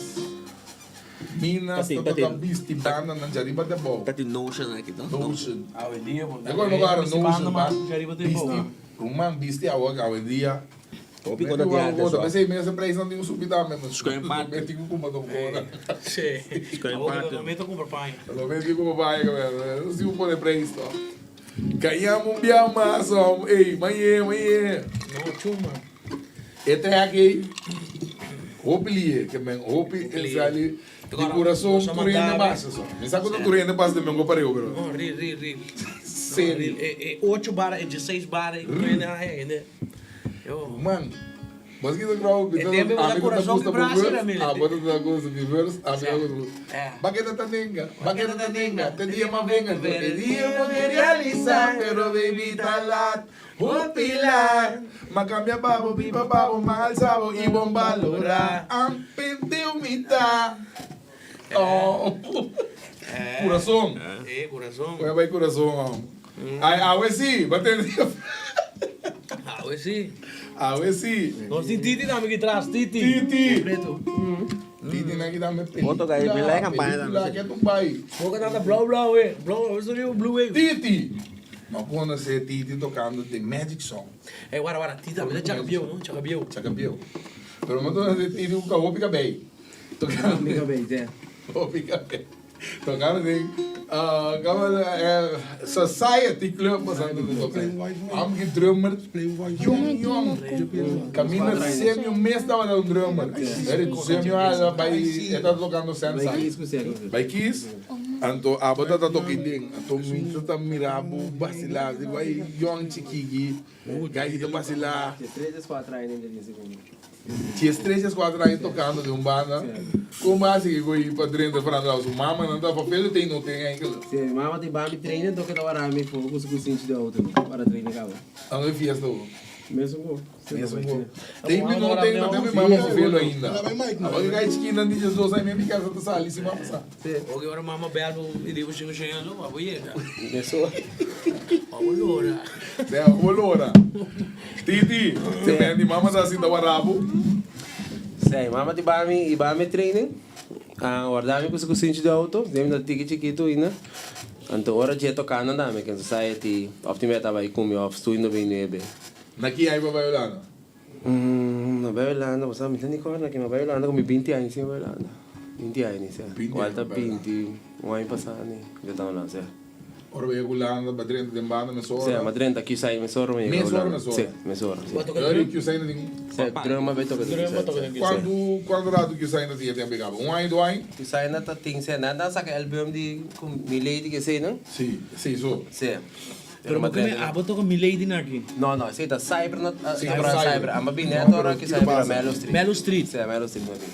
Minas ta toca bisti banda nan djariba te abou. Ta tin notion aki no? Notion. Awendia bo ta E koe no agarra bisti banda notion mas djariba te abou. Bisti ruman bisti awor awendia. Hopi kota di antes so. P'esei mes e prijsnan tin ku subi tambe. Mi tin ku kumpra un kota. Awor lo mi ta kumpra paña. Lo mi tin ku kumpra paña kabes. Nos tin ku pone prijs to. Kañam un bia mas hom. Ey, mañe, mañe. No chuma. E track ey, hopi lihe ke men hopi e sali di kurason tur hende pasa so. Mi sa ku ta tur hende pasa den men pareu pero. No, real, real, real. Serio. E ocho bara, e dieseis bara, e tur hende a hende. Man, bos kita grou E tempo bo ta corazon ki brasa era mi. Ah, bo ta gusta mi verse, a mi ta gusta. Baketa ta nenga, baketa ta nenga, te dia ma venga, te dia bo ke realisa, pero baby ta lat, hopi lat. Ma cambia babo, biba babo, ma alsa bo y bon balora. Am perdeu mi ta. Oh. Corazon. Eh, corazon. Koe bai corazon am. Ai, awe si, ba tende. Awe si. Awe si. Nos tin Titi tambe aki tras, Titi. Titi. Completo. Titi nan ki tambe pelicula. Otro gai, mi like campaña tambe. Pelicula ke tu bai. Boca tata blauw blauw eh. Blauw, awe sonido blue wave. Titi. Ma conoce Titi tocando The Magic Song. Eh, wara wara, Titi tambe ta chaca bieu, no? Chaca bieu. Chaca bieu. Pero mi conoce Titi cu hopi cabey. Hopi cabey, sí. Hopi cabey. Tocando den Society Club pasando ta toca. Am ki drummer yong yong. Caminda Semio mes tabata un drummer. Semio a bay e ta tocando Sensai. Bay Kiss. Anto abo ta ta toca den. Anto mi ta ta mira bo basila. Bay yong chikiki. Gai ta basila. Diestres, dieskuater aña tokando den un banda, kon bo a sigui ku i pa drenta Fernando Su mamanan ta papel tin no tin enkele. Si, mi mama tin bami trainen toke ta wara mi for ku su kusinchi di auto no para trainen kaba. Ando e fiesta bo? Mesun bo. Mesun bo. Tin mi no tin ta mi mama papel ainda. Abo ki gai chikinan di diesdos aña mi kasa ta sali si mama sa. Si. Oke ora mama bel bo i di bo shingo shingo so abo yega. Mesun. Abo lora. Si abo lora. Titi, te mendi mama sa sinta warabu. Sey, mama ti bami i bami training. A warda mi ku su kusinchi di auto, den mi ta tiki chikitu ainda. Anto ora dje toka nan dami ken society of tin beta bai ku mi of studio no bin nuebe. Na ki aña bo bai Hulanda? Na bai Hulanda, bo sa mi ta ni kòrda na ki mi bai Hulanda ku mi binti aña si mi bai Hulanda. Binti aña ni sè. Kual ta binti un aña pasá ni mi ta Hulanda sè. Ora bo yega Hulanda, bo a drenta den banda mesora? Sí, mi a drenta Q-Side mesora mi yega Hulanda. Mesora, mesora? Sí, mesora, sí. Ora di Q-Side na tin? Sí, drum a bay toca den Q-Side, sí. Cuantu, cuantu rato Q-Side na tin e tempo e caba? Un aña, dos aña? Q-Side na ta tin, sí, nan a saca album di cu Milady ke esey, no? Sí, esey so. Sí. Pero bo keme abo toca Milady na aki? No, no, esey ta Cyber na, ta Cyber. Amba bini net ora Q-Side bira Melo Street. Melo Street. Sí, Melo Street mi a bini.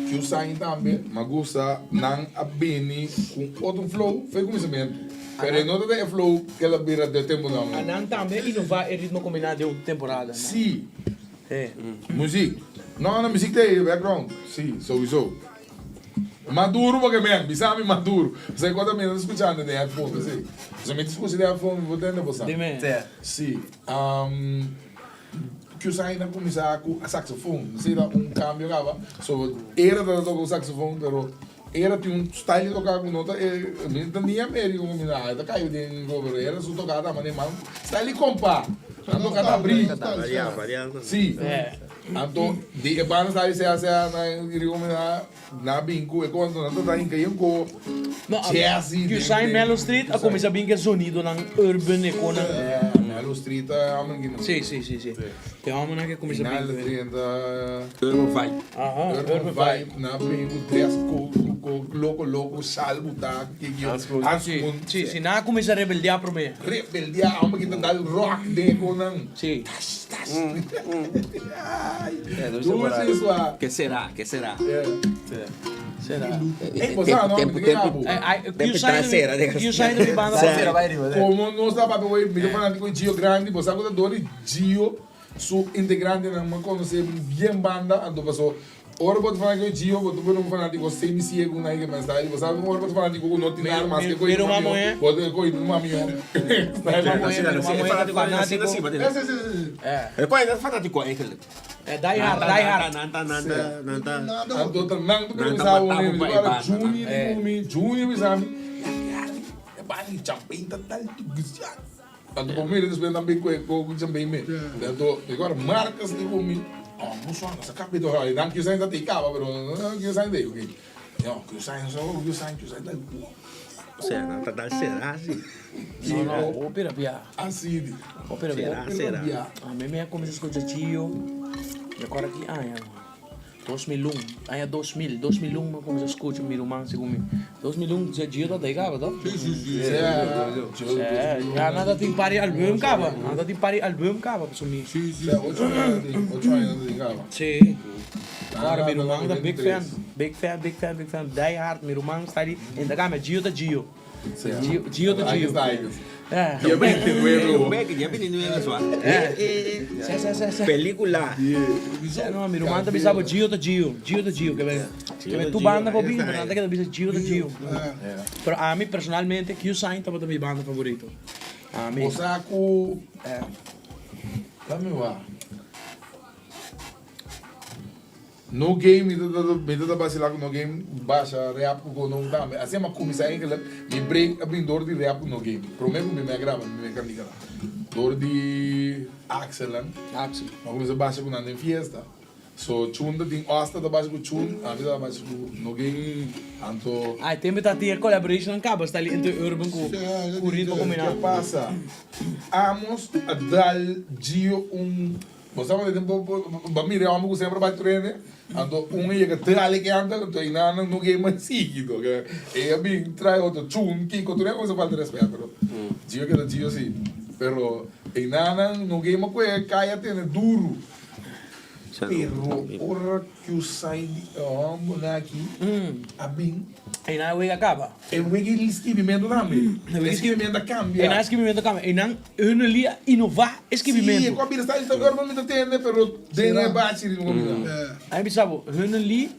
Q-Sign tambe, ma gusta nan a bini cu otro flow fe cuminsamentu. Pero e no ta den e flow cu el a bira den tempo nan. A nan tambe a innova e ritmo combina den un temporada. Si. Muziek. No, no, muziek ta e background. Si, souiso. Mas duro porque men, bisa mi mas duro. Pasobra cu ota mi ta scuchando den headphone, si. Pasobra mi ta scucha den headphone, mi por tende bo sa. Si. Q-Sign a kuminsá ku saxofon. Esei ta un kambio kaba. So era ta toka ku saxofon pero era tin un style di toka ku no ta e mi ta ni Amerika ku mi ta ta kai den go pero era su toka ta manera man style di kompa. Nan toka ta abrí. Varia, varia. Si. Anto di e banda sa sea sea na riomina na bin ku e kon nan ta hinka yen ko jazzy. Q-Sign Mellow Street a kuminsá bin ku e zonidonan urban e konan. Mellow Street ta homber ki no. Si si si si. E hombernan ke kuminsá bin ku e. Urban vibe. Aha urban vibe. Na bin ku dress code ku loko loko sal buta ki ki. Si si nan a kuminsá rebeldiá promé. Rebeldiá homber ki ta dal rock den e konan. Si. Ke sera, ke sera. Sera. Tempu, tempu. Tempu trasera. Komo nos ta papia wey, mi ta fanatiko di Gio grandi, bo sa ku ta dor di Gio su integrantenan mi a konosé bien banda, anto paso Ora bo ta fanatico di Gio, bo ta pone un fanatico semi ciego na e mensahe. Bo sabi ora bo ta fanatico cu no tin nada mas ke coy numa miho, bo ta coy numa miho. E coy ta fanatico eigenlijk. Die hard, die hard. Nan ta, nan ta, nan ta. Anto ta nan ta bisa bo ne, mi ora Junior di cu mi, Junior bisa mi, e bani champagne ta tal tu gisiat. Anto bo mira despues nan bin ku e ku champagne me. Anto mi ora Marcus di ku mi, oh no so nos a kapia to hoi. Nan kiu sain ta tei kaba pero nan kiu sain tei oke. No kiu sain so kiu sain kiu sain ta. Osea nan ta dal sera asi. No no hopi rabia. Asi di. Hopi rabia. Sera sera. Ami mi a kuminsa skucha Gio mi akora ki aña. 2001, aña 2000, 2001 mi a kuminsá skucha mi ruman segun mi. 2001 dje Gio ta dei kaba toh? Si, si, si. Ya nan ta tin par di album kaba, nan ta tin par di album kaba pasobra mi. Si, si. Ocho aña nan tin, ocho aña nan ta tin kaba. Si. Ora mi ruman ta big fan, big fan, big fan, big fan, die hard, mi ruman sta di, e ta kambia Gio ta Gio. Gio ta Gio. Dia 29. Dia 29 sua. Pelicula. No, mi ruman ta bisa bo Gio ta Gio. Gio ta Gio. Ke men tur banda por bin, pero nan ta keda bisa Gio ta Gio. Pero ami personalmente Q-Sign tabata mi banda favorito. Ami. Bo sa ku. Lami wak. No game mi ta mi ta basila ku no game basha rap ku kono tambe asina mi a kuminsá enkele mi break a bin dor di rap ku no game prome ku mi mi a graba mi mi kantika dor di Axel nan Axel mi a kuminsá basha ku nan den fiesta so Chun ta tin Osta ta basha ku Chun ami ta basha ku no game anto Ai tempo ta tin e collaboration nan kaba sta li entre Urban ku ku Ritmo Kombinado. Ke pasa Amos a dal Gio un. Bo sa cuando tempo bo mira e homber cu semper bay trene, anto un a yega dale ke anta, anto eynan nan no ke mas sigui to. E a bin trae otro chun, kico, tur e cosa falta respet, pero Gio keda Gio si. Pero eynan nan no ke mas cu e caya tene duro. Pero ora cu sai di e hombernan aki a bin. Eynan e wega caba. E wega di skibimento tambe. E skibimento a cambia. Eynan e skibimento a cambia. Eynan hun li a inova e skibimento. Si, e cu a bira sta esta urban mi ta tende, pero den e bachi ritmo cu bira. Ami bisa bo, hun li,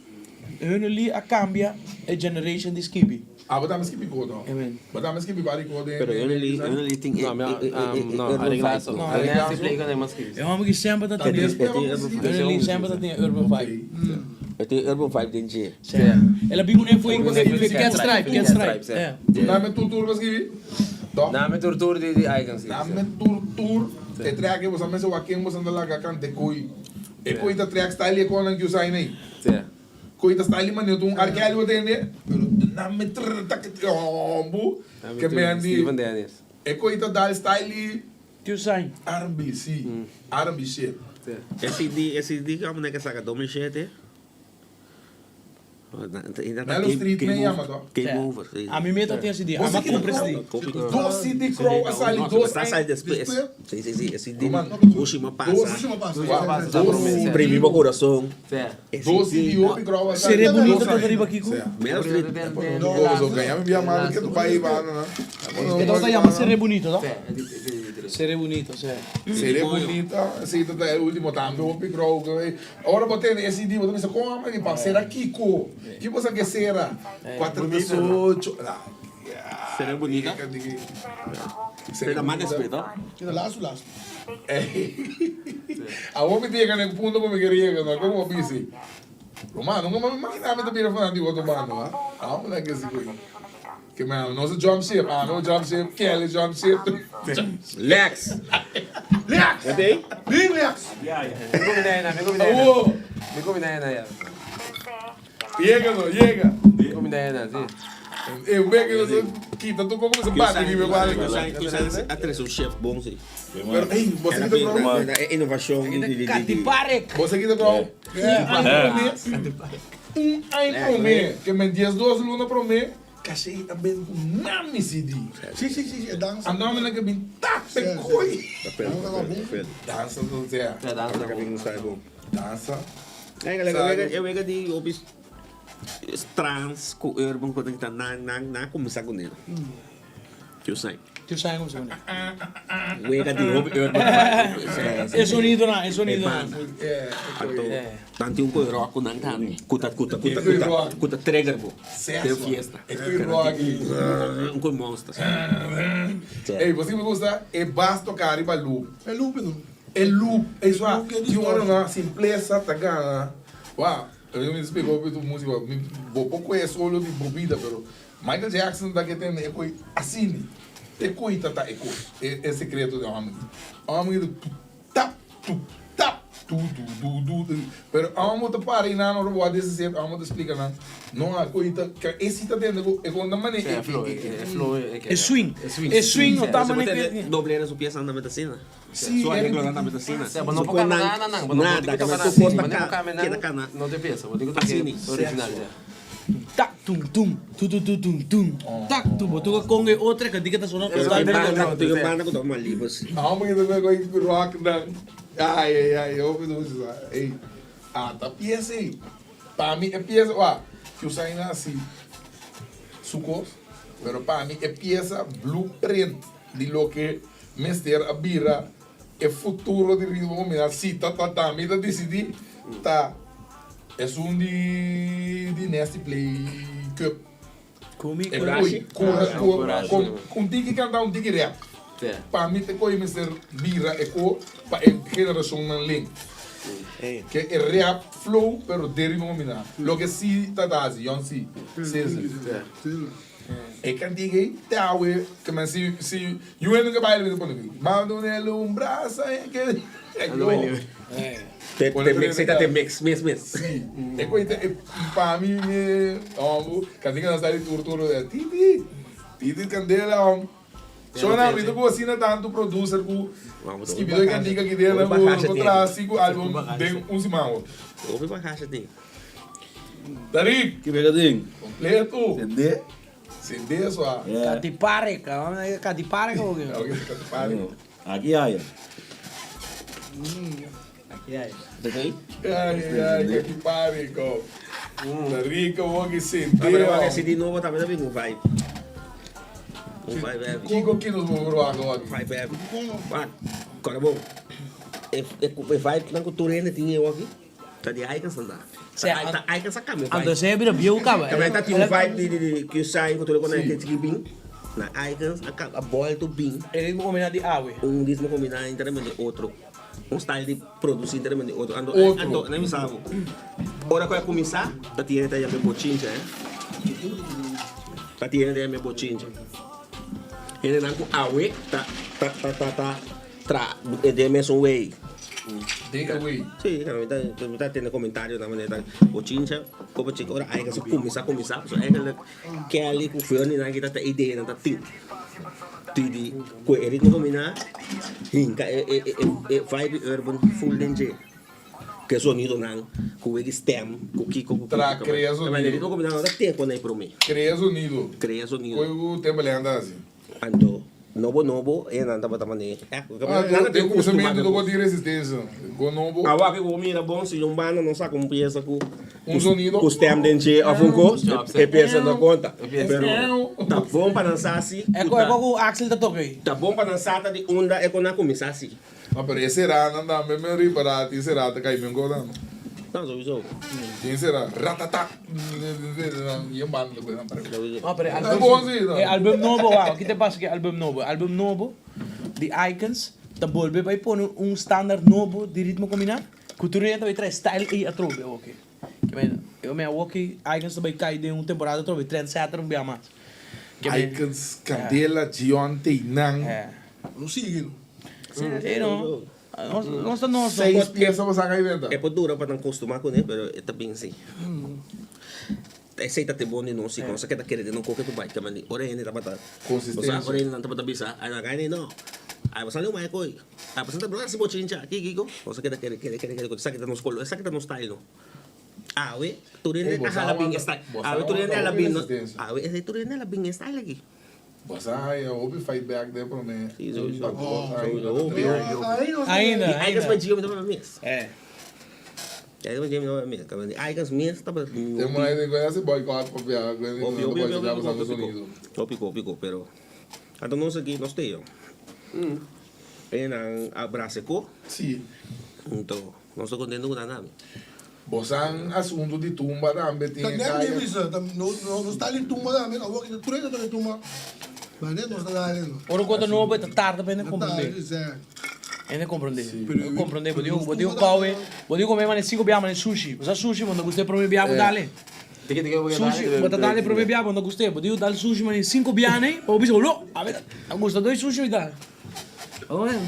hun li a cambia e generation di skibi. Ah, bo tambe skibi ko to? Bo tambe skibi bari ko den. Pero hun li, hun li tin e, e, e, e urban vibe. No, Ari Lasso. E homber ki semper ta tene, hun li semper ta tene urban vibe. E tin urban vibe den dje. Sí. El a bin un foi Cat Stripe, Cat Stripe. Sí. Name tur tur skibi? Toch? Name tur tur di di Icon skibi. Name tur tur e track e bosa mester wak ken bosa ta laga kante koi. E koi ta track style e konan ki usa ainei. Sí. Koi ta style mane un R. Kelly bo tende pero name trrr tak hombu ke men di. Steven Daniels. E koi ta dal style di Ki usa? R&B si. R&B shit. E CD e CD ku amo neke saka 2007. Melo Street men yama to. Game over. Sí. Ami me ta tin CD. Ama compra CD. Dos CD Crow a sali dos aña. sali despues. Sí, sí, sí. E CD Ushima pasa. Dos CD. Primi bo corazon. Dos CD hopi Crow a sali. Seré bonito ta riba kiko? Melo Street. No, gaña mi bia mami ke tu bai banda na. E ta yama Seré bonito to? Seré bonito, sí. Seré bonita, sí ta e ultimo tambe hopi Crow. Ora bo tende e CD bo ta bisa kon amo di pa sera kiko? Ki bo sa ke sera? Cuatro tres ocho. Sera bonita. Sera mas despues to. Keda lastu lastu. Awor mi ta yega na e punto ku mi ker yega no komo bo bisi. Ruman nunka mi imagina mi ta bira fanan di otro banda. Amo na ke si koe. Ke men nos a jump ship, ami a jump ship, Kelly jump ship. Lex! Lex! Wat Bin Lex! Ya, ya. Mi kumina ena, mi kumina ena. Awo! Mi kumina ena ya. Yega no, yega. Mi kumina ena, si. E un beke nos a kita tur koko mester bati riba e bali. Kusa a trese un chef bon si. Pero ey, bo sa kita prou? E innovacion di di di. Katiparek! Bo sa kita prou? Un aña prome, ke men 12 luna prome, Cachei a bin ku mami CD. Si, si, si, e dansa. A nòmber nan ke bin tape koi. Dansa ta sea. Dansa. E wega di hopi trans ku urban ku ta nan nan nan a kuminsá kuné. Tio Sai. Tio Sai a kuminsá kuné. Wega di hopi urban. E sonidonan, e sonidonan. Anto nan tin un koi rock ku nan ta ku ta ku ta ku ta ku ta trigger bo den fiesta. E koi rock. Un koi monster. Ey, bo si mi gusta e bass toka riba loop. E loop no. E loop, e swa, tin ora na simplesa ta gana. Wou, mi splika hopi tu musica, mi bo por kohe solo di bo bida pero Michael Jackson ta ke tende e koi asini. E koi ta ta e kos, e sekreto di homber. Homber ta tup tap tup tap tu tu du du du. Pero homber ta para i nan ora bo a desi homber ta splika nan no a koi ta e si ta tende ku e kon ta mane e E swing, e swing no ta mane ku Doblera su pieza nan ta asina. Si Su arreglo nan ta asina. Bo no por cana nada nan, bo no por toca nada Su kos ta bo no por cana keda cana. No te pieza, bo tin ku toca original. Tak tum tum tu tu tu tum tum tak tum bo toca conga e otra cantica ta sona totalmente Banda ku banda ku ta mali pues. Amo ki ta koy rock nan. Ai ai ai hopi dushi sa. Ey ata pieza ey. Pa mi e pieza wa ki usa aina hasi su kos pero pa mi e pieza blueprint di loke mester a bira e futuro di ritmo combina si ta ta ta mi ta dicidi ta esun di di Nasty Play Cup Kumi e koy ku ku un tiki canta un tiki rap pa mi ta koy mester bira e ko pa e generacionnan link ke e rap flow pero den ritmo combina loke si ta ta haci Young C Sizzle. E kantiga ei te awe ke men si si yu hende ke baila mi ta pone Mando un brasa e ke Te te mix ta te mix mes mes. Si e koe ta e pa mi mi hombo kantiga nan sa di tur tur titi titi kandela hom shona mi ta ku asina tantu producer ku skibido e kantiga ki den ku ku traha sinku album den un siman ho. Hopi bagashi tin. Tarik! Ki bega tin? Completo! Sende? Sende so a. Katiparek, katiparek o ke? Ok, katiparek. Aki haya. Aki haya. Ai, ai, katiparek oh. Tarik awor ki sende. Pero wak esi di nobo tambe ta bin un vibe. Un vibe heavy. Kiko ki nos por wak awor aki? Vibe heavy. Wak, kòrda bon. E vibe nan ku tur hende tin e awor aki. Ta di Icons nan ta. Ta Icons a cambia vibe. Anto esei a bira bieu caba. Tambe ta tin un vibe di di di Q-Shine cu tur e con nan ke bin. Na Icons a cambia a bolto bin. E ritmo combina di awe. Un ritmo combina enteramente otro. Un style di produci enteramente otro. Anto anto nan mi sa bo. Ora cu a cuminsa ta tin hende ta yama e bochincha eh. Ta tin hende ta yama e bochincha. Hendenan cu awe ta ta ta ta. Tra den mesun way. Den e way. Sí, mi ta mi ta tende comentario na manera ta bochincha kopo chika ora aiga sa cuminsa cuminsa pasobra eigenlijk Kelly cu Fernie nan kita ta idea nan ta tin di di cu e ritmo combina hinca e e e e vibe urban full den dje cu e sonido nan cu wegi stem cu kico cu Tra crea sonido. E ritmo combina no ta ten con e prome. Crea sonido. Crea sonido. Koe cu Timbaland ta haci. Anto nobo nobo e nan tabata mane eh Ah, den kuminsamentu no por tin resistensia. Go nobo. Awa ke bo mira bon si un banda no saka un piesa ku Un sonido. ku stem den dje of un kos e piesa no konta. Pero ta bon pa nan sa si E ku e ku Axel ta toka ei. Ta bon pa nan sa ta di unda e kon a kuminsá si. No, pero e seranan tambe mi ripará tin sera ta kai men koda no. No, sowieso. Tin sera ratata yen banda ta kue nan para. No, pero e album, e album nobo, wou, ki ta pasa ku e album nobo? E album nobo di Icons ta bolbe bai pone un standaard nobo di ritmo kombiná ku tur hende ta bai trae style ei atrobe awoki. Ke men, yo men awoki Icons ta bai kai den un temporada atrobe, trendsetter un bia mas. Icons, Candela, Gion, Teinan. No sigui no. Sí, no. Nos ta nos. Seis pieza bo saca ahí venta. E por dura pa nan costuma cune, pero e ta bin si. Esey ta te bon di nos si cosa ke ta kere den nos koke ku bai kema di ora hende tabata Consistencia. Ora hende nan tabata bisa ay nan gana no ay boso a leu mai koy ay boso ta brasa bochincha aki kiko cosa ke ta kere kere kere kere esaki ta nos kolo esaki ta nos style no awe tur hende a hala bin e style awe tur hende a hala bin awe tur hende a hala bin e style aki. Boso a haya hopi fight back den prome Si sowieso un pa dos sowieso ainda hopi tres. hopi hopi Ainda Di Icons ainda. pa Gio mi tabata mes. Di Icons pa Gio mi tabata mes. Di Icons mes tabata Ten hopi. mujer di cu haci boycott pa bia cu Hopi nan hopi ta hopi boycottea hopi pa Estados hopi Unidos. hopi hopi hopi pero anto nos aki nos te yo. E nan a brasa e ko. Si. Anto nos ta contento cu nan tambe. Bosan asunto di tumba tambe tin e Tambe kaya. mi bisa, nos ta ali tumba tambe, awor ki ta tur hende ta ali tumba, ma ne nos ta dale no. Ora ku ta nobo e ta tarda pa hende komprende. Hende komprende. Bo komprende, bo diu, bo diu kowe, bo diu kome mane sinku bia mane sushi. Bo sa sushi bo no gusta e prome bia bo dale. Sushi, bo ta dale prome bia bo no gusta e. Bo diu dal sushi mane sinku bia nei, pa bo bisa lo, awe a gusta doi sushi mi ta.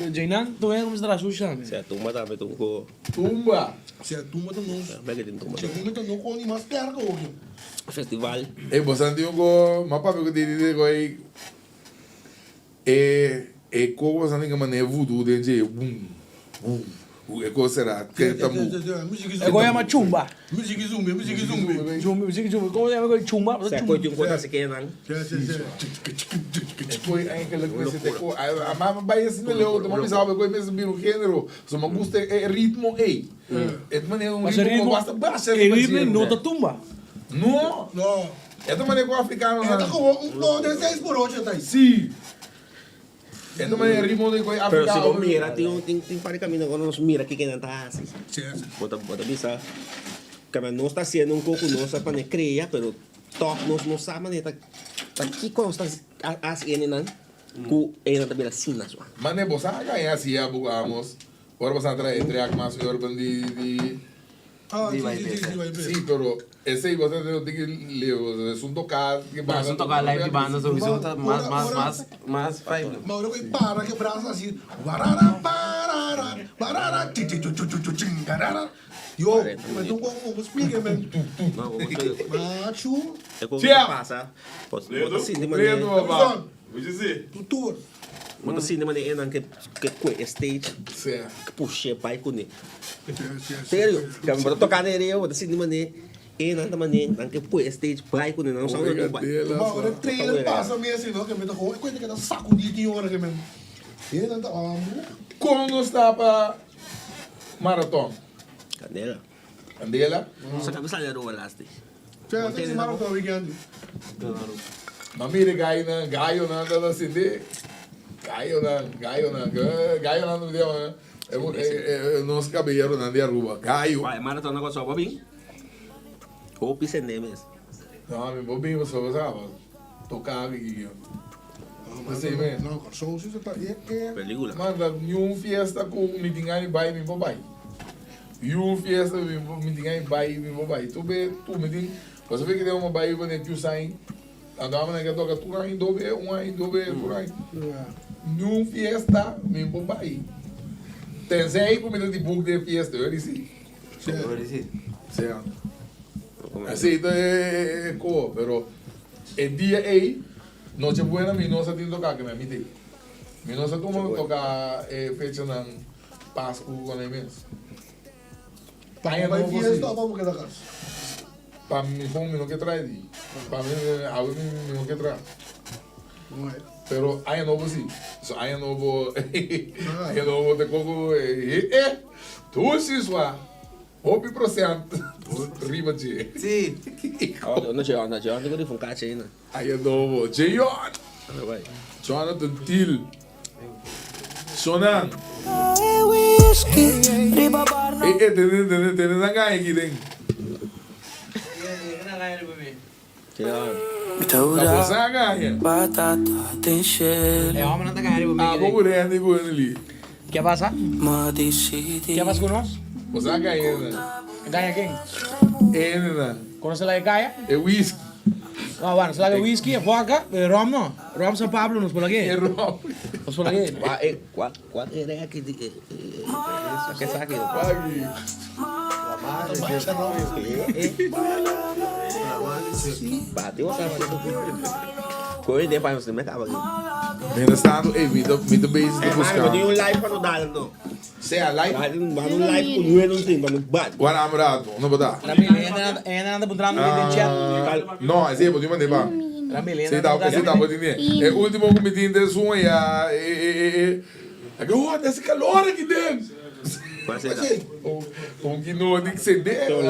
Djeinan tur hende kuminsa traha sushi tambe. Sea tumba tambe ta un ko. Tumba. Sea tumba ta nos. Bek tin tumba. Sea tumba ta no koni mas sterko oki. Festival. Ey bo santi un ko ma papia ku didi di ko ey e e ko bo santi ke mane voodoo den dje bum bum e ko sera te tambu. E ko yama chumba. Musiki zumbi, musiki zumbi. Zumbi, musiki zumbi. Komo se yama e chumba? Sea ko tin un ko ta seke nan. E koi eigenlijk mester te ko a mama bai asina leu te mami sabe koi mester bira un genero so mi gusta e ritmo ei e ta manera un ritmo ku basta basha E riba ritmo dje no ta tumba. No No. e ta manera ku afrikano E ta komo un flow den seis por ocho ta ei. Si e ta manera ritmo di koi Pero si bo afrikano mira tin un tin tin par di kaminda ku nos mira kiko nan ta hasi. Bo ta bo ta bisa kaba nos ta hasiendo un kos ku nos a pone krea pero Tòg nos no sa manera ta kiko nos ta hasi hendenan ku hendenan ta bira asina sua. Mane bo sa gaña si ya bo amos ora bo sa trae track mas urban di di Si pero esey bo sa tin ki leo esun toka di banda Esun toka live di banda sowieso ta mas mas mas mas vibe. Ma ora ku e para ke brasa asi warara parara warara chichichuchuchuchin garara. Yo, me tu con un speaker men. Machu. E con ta pasa. Bo ta sinti mane. Tu tour. Bo ta sinti mane enan ke ke kue e stage. Ke pushe bai kune. Serio. Bo ta toka den rio bo ta sinti mane enan ta mane nan ke kue e stage bai kune nan no sa unda bai. Ma ora trailer pasa mi asi no ke mi ta gewoon e kuenta ke ta sakudi tin ora ke men. Enan ta amo. Kon nos ta pa Maraton. Candela. Candela. Sa kami sali Aruba lasti. Che, si maraton weekend. Ma mira gayonan, gayonan ta ta sindi. Gayonan, gayonan, gayonan ta mira nos caballeronan di Aruba. Gayo. Wai, maraton na Kòrsou bo bin? Hopi sende mes. No, mi bo bin pasobra sa toka aki. Así mes. No, Kòrsou si ta e e. Película. Man, ta niun fiesta ku mi tin gana di bai, mi por bai. Niun fiesta mi mi tin gana di bai, mi por bai. Tur be tur mi tin, pasobra ki den mi bai pa Nephew Sign, anto amo nan ke toka tur aña dobe, un aña dobe, tur aña. Niun fiesta mi por bai. Tenzij ku mi ta di book den fiesta, yo di si. Yo di si. Sea. Así ta e ko, pero e dia ei. Noche buena mi no sa tin toka ke mi a miti. Mi no sa tuma toka e fechanan Pasku con e mes. Pa Aña bai nobo si. fiesta o pa bo keda kas? Pa mi con mi no ke trae di. Pa mi awe mi no ke traha. Pero aña nobo si. So aña nobo aña nobo te koko eh eh tushi swa. Hopi procent riba dje. Si. Awor no Jeon, Jeon tin ku rifa un kachi ainda. Aña nobo. Jeon! Jonathan Thiel. Shonan. E e tene tene tene nan gaña aki den. Ta bo sa gaña. Abo ku Randy ku Emily. Ke pasa? Ke pasa ku nos? Bo sa gaña nan. Gaña ken? Ene nan. Konosé la e kaya? E whisky. Wa, wa, nos laga whisky, vodka, pero rom no. Rom San Pablo nos por lag'é. E rom. Nos por lag'é. Wa, e, kua, kua era aki di, e, e, e, ke sa aki? Aki. Bati bo kaba. Koe den pa nos me kaba aki. Mientras tanto, ey, mi ta, mi ta bezig ta Mano, buska. bo tin un live pa no dal anto. Sea live. Mano, un live ku nueve un tin pa no bat. Wara am rato, no bata. Ramil, e hende nan ta puntrando mi den chat. No, esei bo tin mande pa. Ramil, e hende nan ta Esei ta bo tin den. E ultimo ku mi tin den sun ya e e e e. Aki oh, ta hasi kalor aki den. Un kino di sende. Un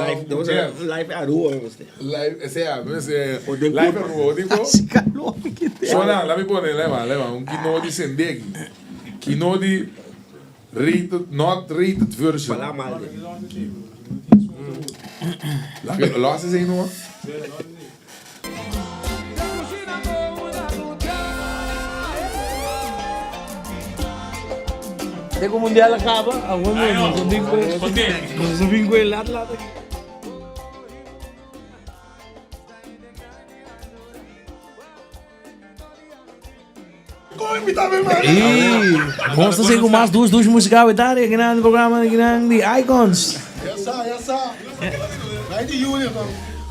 live Aruba mi mester. Live, sea, mi mester. Live Aruba, bo tin ko? Hasi kalor aki den. Shona, la mi pone, lema, lema, un kino di sende aki. Kino di. Rated, not rated version. Fala mal de. Laga, los esei no. Te ku mundial a kaba, awor nos a bin ku nos a bin ku e lat lat aki. Y nos ta sigui cu mas dus dus musical we tari aki nan programa aki nan di Icons.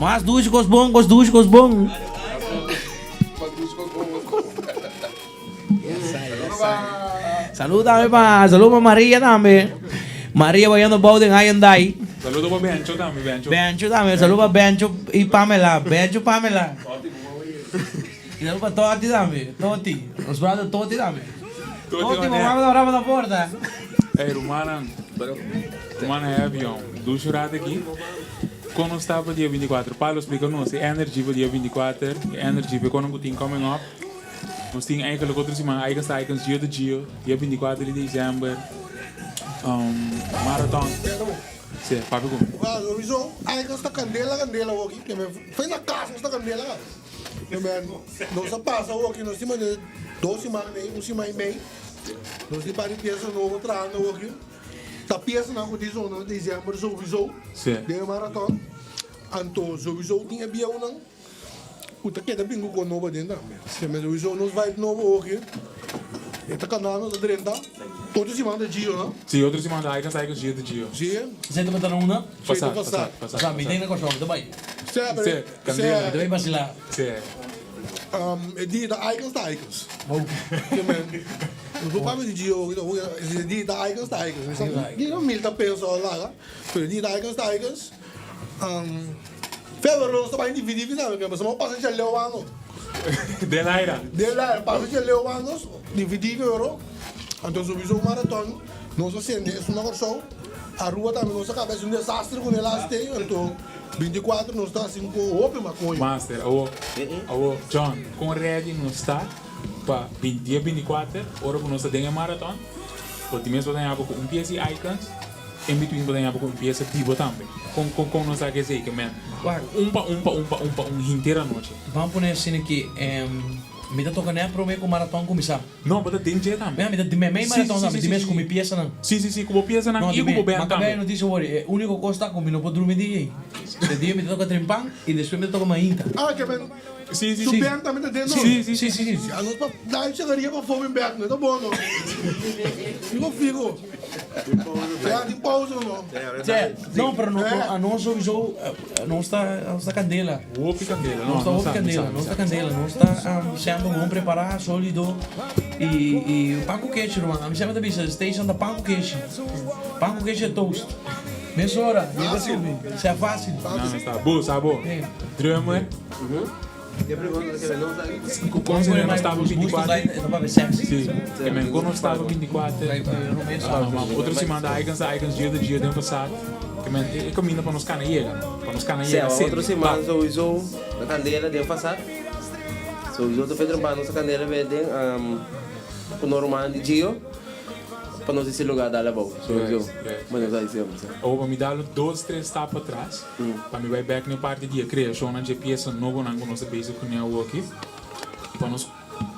Mas dus cos bon, cos dus cos bon. Saludo tambe pa, saludo pa Maria tambe. Maria bayendo bou den Hyundai. Saludo pa Bencho tambe, Bencho. Bencho tambe, saludo pa Bencho y Pamela, Bencho Pamela. Y saludo pa Toti tambe, Toti. Nos brother Toti tambe. Toti, bo mama ta ora pa ta porta. Ey rumannan, rumannan heavy hom. Dushi rato aki. Kon nos ta pa dia 24? Pablo splika nos e energy pa dia 24, e energy pa e konan ku tin coming up. Nos tin eigenlijk otro siman Icons ta Icons Gio to Gio, dia 24 di december. Marathon. Si, papia ku mi. Well, sowieso Icons ta candela candela hoki. Ke men fue na cas nos ta candela ka. Ke men nos a pasa hoki nos tin mane dos siman mei, un siman y mei. Nos tin par di pieza nobo trahando hoki. Ta piezanan ku tin zona december sowieso den e marathon. Anto sowieso tin e bieunan. Ku ta keda bin ku kon nobo aden tambe. Ke men sowieso nos vibe nobo oki. E ta kanal nos a drenta. Otro siman ta Gio no? Si, otro siman ta Icons Icons Gio ta Gio. Si. Esei ta bata na una? Pasá, pasá, pasá. Pasá, mi den na Kòrsou, mi ta bai. Sè, pero. Sè, kandela. Mi ta bai basilá. Sè. E dia ta Icons ta Icons. Ke men nos por papia di Gio oki ta. E dia ta Icons ta Icons. Mi sa di no mil ta pensa o laga. Pero e dia ta Icons ta Icons. February nos ta bai dividi final porque pasobra bo pasa dje leu ano. Den aira. Den aira pasa dje leu ano dividi euro anto subiso un marathon nos a sende esun na Kòrsou Aruba tambe nos a kaba es un desastre ku ne last day anto 24 nos ta hasi un hopi makoyo. Master awo awo John kon ready nos ta pa dia 24 ora ku nos ta den e marathon bo tin mes bo ta yaba ku un pies di icons. In between bo ta yama ku un piesa di bo tambe. Kon kon kon nos a hasi esei? Ke men un pa un pa un pa un pa un henter anochi. Ban pone asina ki mi ta toka nèt promé ku maraton kuminsá. No, bo ta den dje tambe. Mi ta den mei maraton tambe, di mes ku mi piesanan. Si, si, si, ku bo piesanan i ku bo band tambe. Ma kabei notisia wòrdu, e úniko kos ta ku mi no por drumi di ei. E dia mi ta toka trempan i despues mi ta toka mainta. Ah, ke men Si, si, su si. band tambe ta den no? Si, si, si, si. Si anos pa dal chagaria pa fo mi bek no ta bon no. Figo figo. Sea tin pausa no. Che, no, pero no, no, anos sowieso, nos ta, nos ta candela. Hopi candela, no, Nos ta nos hopi sa, nos candela, sa, nos nos ta sa. candela, nos ta um, siendo bon prepara, solido y, y pan cu keshi, ruman. Ami semper ta bisa, station ta pan cu keshi. Pan cu keshi e toast. Mesora, yega subi. Sea facil. No, no sta. Bo, sa bo. Drummer. Con si nos staba 24. Si, e men con nos staba 24. Otro siman ta Icons ta Icons dia ta dia den pasad. Ke men e caminda pa nos cana yega. Pa nos cana yega Sea, otro sende. siman sowieso na candela den pasad. Sowieso ta Pedro Pablo nos candela be den cu nos rumannan di Gio. Pa nos di si lugar dal abou. Sowieso. Bueno, nos a disi hombre. Awor pa mi dal dos tres stap patras. Pa mi bai bek na e parti di e kreashonnan dje piesa nobonan ku nos ta bezig kuné awoki i pa nos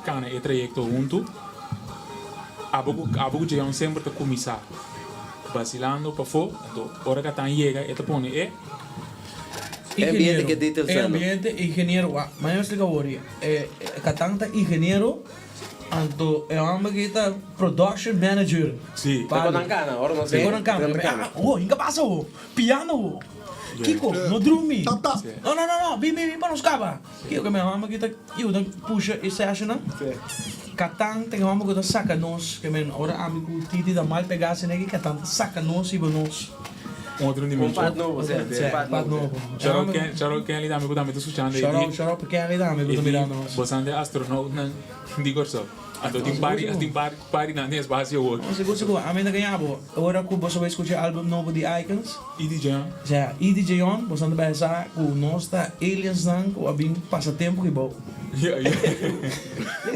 kana e trayekto huntu. Abo ku abo ku Jeon semper ta kuminsá basilando pafó, anto ora ku a tan yega e ta pone e. Ambiente ke details E ambiente, ingeniero. Wak, ma yo explica wori. E Katan ta ingeniero, anto e homber aki ta production manager. Si. Ta con nan cana, ora nos Ta con nan cana. Wo, hinca pasa wo. Piano wo. Kiko, no drumi. No, no, no, no, bin, bin, bin pa nos caba. Kiko ke mi homber aki ta yuda pusha e sessionnan. Katan ta e homber ku ta saca nos, ke men ora ami ku Titi ta mal pega asina aki, Katan ta saca nos riba nos. Un otro Un part nobo, sí. Sí, un part nobo. Shout out Ken, shout out Kenley tambe ku tambe ta skuchando. Shout out, shout out pa Kenley tambe ku ta mirando nos. Bosan ta e astronautnan di Kòrsou. Anto tin pari, tin pari, pari nan den espasio awor. No, sigur, sigur. Ami ta gaña bo. Ora ku boso bai skucha e album nobo di Icons. I DJ On. Sea, i DJ On, bosan ta bai sa ku nos ta aliensnan ku a bin pasa tempu ki bou. Ya, ya.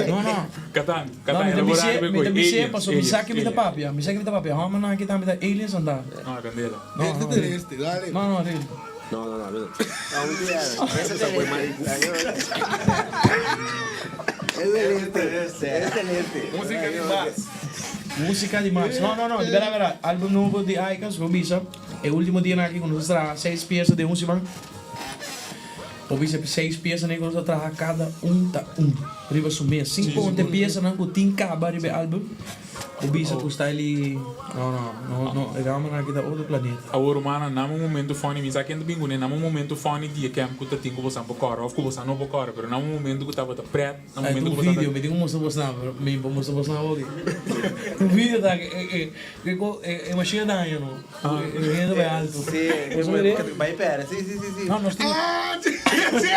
No, no. Katan, No, katan, mi ta elaborá bis'é, riba e mi ta koi. bis'é Aliens, pasobra mi sa aliens, ke mi ta aliens. papia. Mi sa ke mi ta papia. Hòmbernan aki tambe ta aliens anda. No, kandela. No, no, Extraterrestre, dale. No, no, really. No, no, no, no. Música di Mars. Música di Mars. No, no, no, di berdad, berdad. Album nobo di Icons, bo bisa, e ultimo dianan aki ku nos a traha seis piesa den un siman. Bo bisa seis piesanan ku nos a traha kada un ta un riba su mes. Sin konta e piesanan ku tin kaba riba e album. Bo bisa ku Stylie, no, no, no, no, e gamanan aki ta otro planeta. Awor rumannan, nan un momento funny, mi sa ken ta bin kuné, nan un momento funny di e camp ku ta tin ku bosan por kòrè òf ku bosan no por kòrè, pero nan un momento ku tabata prèt, nan Ay, momento un ku bosan ta. video, mi tin ku mustra bosnan, pero mi por mustra bosnan hopi. Un video ta ke e ko e machine a daña no, e hende bai alto. Sí, Boso mira e? bai pèrdè, sí, sí, sí, sí. No, nos tin. Ah, sí, sí,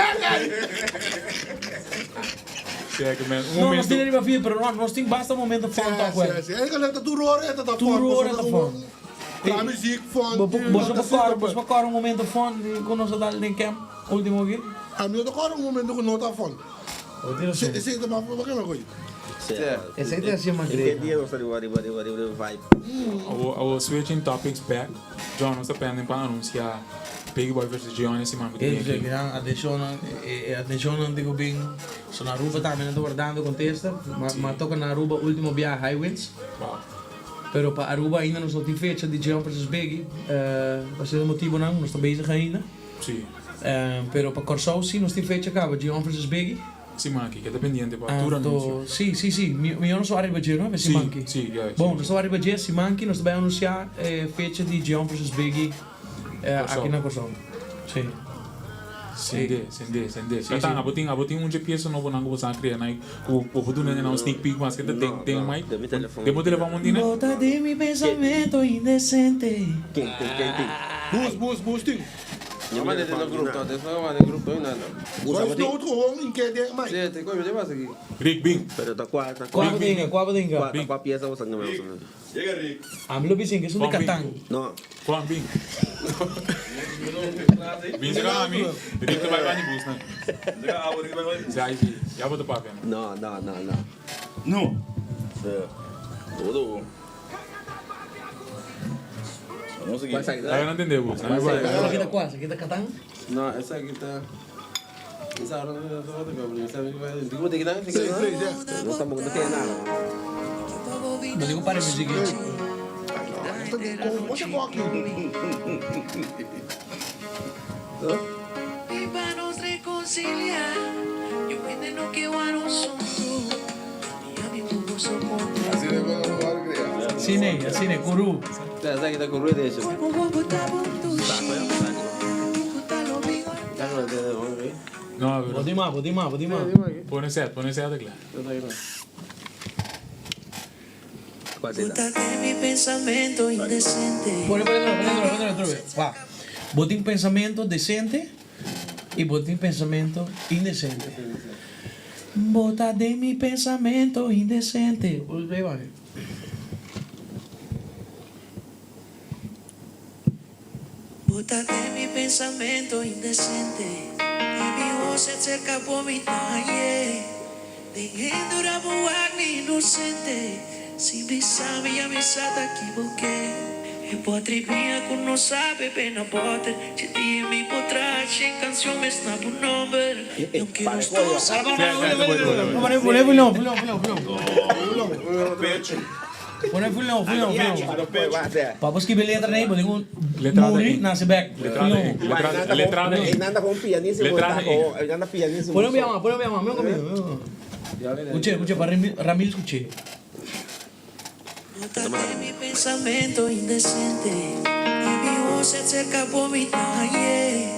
Sea ke men, un No, nos momento. tin riba video, pero no, nos tin basta momento fun tok Sí, wèl. sí. Eigenlijk ta tur ora e ta ta fun. Tur ora ta fun. La muziek fun. Bo boso por kòrda, boso por kòrda un momento fun ku nos a dal den camp ultimo aki? Ami no ta kòrda un momento ku no ta fun. Bo tin rason. Esei ta mas pa kema koy. Esei ta hasi mas Ke dia nos ta riba riba riba riba vibe. Awor awor switching topics back, John nos ta pending pa anuncia Biggie Boy versus Gion e siman ku ta bin aki. Gran atenshonnan, e atenshonnan tin ku bin so na Aruba tambe nan ta wardando kontesta, ma toka na Aruba ultimo biaha High Winds. Wow. Pero pa Aruba ainda nos no tin fecha di Gion versus Biggie, pa sierto motibonan nos ta bezig ainda. Sí. Pero pa Kòrsou sí nos tin fecha kaba, Gion versus Biggie. Siman aki, keda pendiente pa tur anuncio. Anto, sí, sí, sí, mi mi no so ariba dje, no? Siman aki. Sí, sí, ya. Bon, nos ta ariba dje, siman aki nos ta bai anuncia e fecha di Gion versus Biggie aki na Kòrsou. Sí. Sende, sende, sende. Katan, abo tin, abo tin un dje pieza nobo nan ku bo sa krea nan ku bo por duna nan un sneak peek maske ta den, den mic. Den mi telefon. Den bo telefon bo tin, eh? Bota den mi pensamiento indecente. Ken, ken, ken tin? Bus, bus, bus tin. No manda den grupo, no, no manda den grupo, no nada. Voice note gewoon in ke den mic. Sí, te coño, ¿qué pasa aquí? Rick, bin. Pero ta kua, ta Kua bo tinga, kua bo tinga? Kua, ta kua pieza bo sa ngame bo sa. Llega Rick. Ami lo bisa que es un de Catán. No. Juan, bin. Bin será ami. Rick ta bai bani bus nan. Sí, ahí sí. Ya bo ta papia. No, no, no, no. No. Todo. Laga nan tende bo. Esaki ta kua? Esaki ta Catán? No, esaki ta. Esa hora no ta bota pero mi sabe que va. Digo de que Sí, sí, sí. No tampoco no tiene nada. No digo para music. Esta di con você coque. Y pa nos reconciliar, yo veneno que guaro son tú. Y a mi poco soporte. Así de bueno no va a crear. Así ne, así ne, Kuru. Esaki ta Kuru de hecho. No, pero. Bo tin mas, bo tin mas, bo tin mas. Pone set, pone set akla. Pone, pone otro, pone otro, pone otro. Wak. Bo tin pensamento decente y bo tin pensamento indecente. Bo ta den mi pensamento indecente. Bo ta den mi pensamento indecente Y mi voz se acerca bo mi ta hañ'é Den hende ora bo wak mi inocente Sin bisa mi ya mi sa ta kiboké E por atribia cu no sa bebe na boter Dje dia mi por traha shen cancion mes na bo nomber Y aunke nos dos Pone, pone, pone, pone, pone, pone. Pecho. Pone full nobo, full nobo, full nobo. Pa bo skibi letra nei, bo tin ku muri nase bek. Full nobo. Letrada in. Nanda con pianísimo. Letrada in. Nanda pianísimo. Pone un biaha mas, pone un biaha mas. Mira conmigo. Escuché, escuché, pa Ramil escuché. No ta den mi pensamento indecente Y mi voz se acerca bo mi ta hañ'é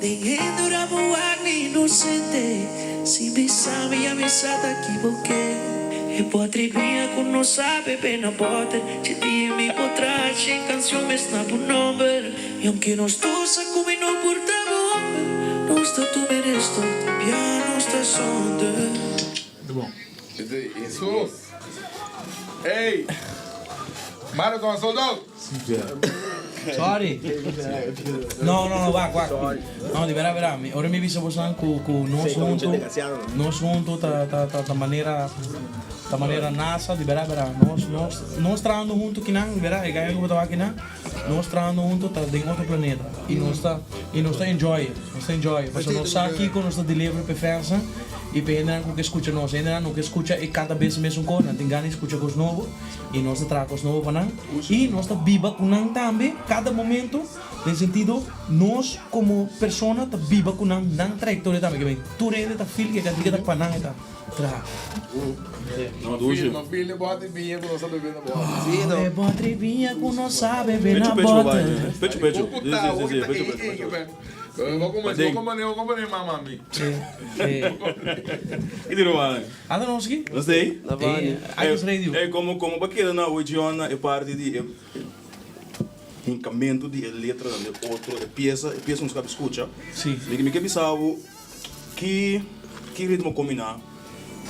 Den hende ora bo wak mi inocente Sin bisa mi ya mi sa ta kiboké E por tribia ku no sa bebe na boter Dje dia mi por traha shen cancion mes na bo nomber Y aunke nos dos sa ku mi no por ta bo homber Nos ta tu meres tot bia nos ta zonder. Jesus. Ey! Marathon sold out! Sorry. No, no, no, wak, wak. No, di bera, bera. Mi, ora mi bisa bosan ku, ku nos huntu, nos huntu ta, ta, ta, ta manera, ta manera NASA, di bera, bera. Nos, nos, nos trahando huntu kinan, di bera, e gaya ku bo ta wak kinan, nos trahando huntu ta den otro planeta. I nos ta, i nos ta enjoy it. Nos ta enjoy it. Pasobra nos sa kiko nos ta deliver pa e fans-nan. I pa hendenan ku ke skucha nos, hendenan no ke skucha e kada bes mesun kos, nan tin gana di skucha kos nobo i nos ta traha kos nobo pa nan i nos ta biba ku nan tambe kada momento den sentido nos komo persona ta biba ku nan, nan trayektoria tambe ke tur hende ta feel ke e kantika ta pa nan e ta traha. No feel e bòt di biña ku nos a bebe na bòt. E bòt di biña ku nos a bebe na bòt. Pechu pechu. Si si si pechu pechu. Ki di rumannan? Anda nos ki? Nos ta ei? Icons Radio. Ey, komo komo pa keda na Oijion na e parti di e hinkamentu di e letranan di otro e piesa, e piesa nos kabi skucha. Si. Mi mi ke bisa bo ki ki ritmo kombiná.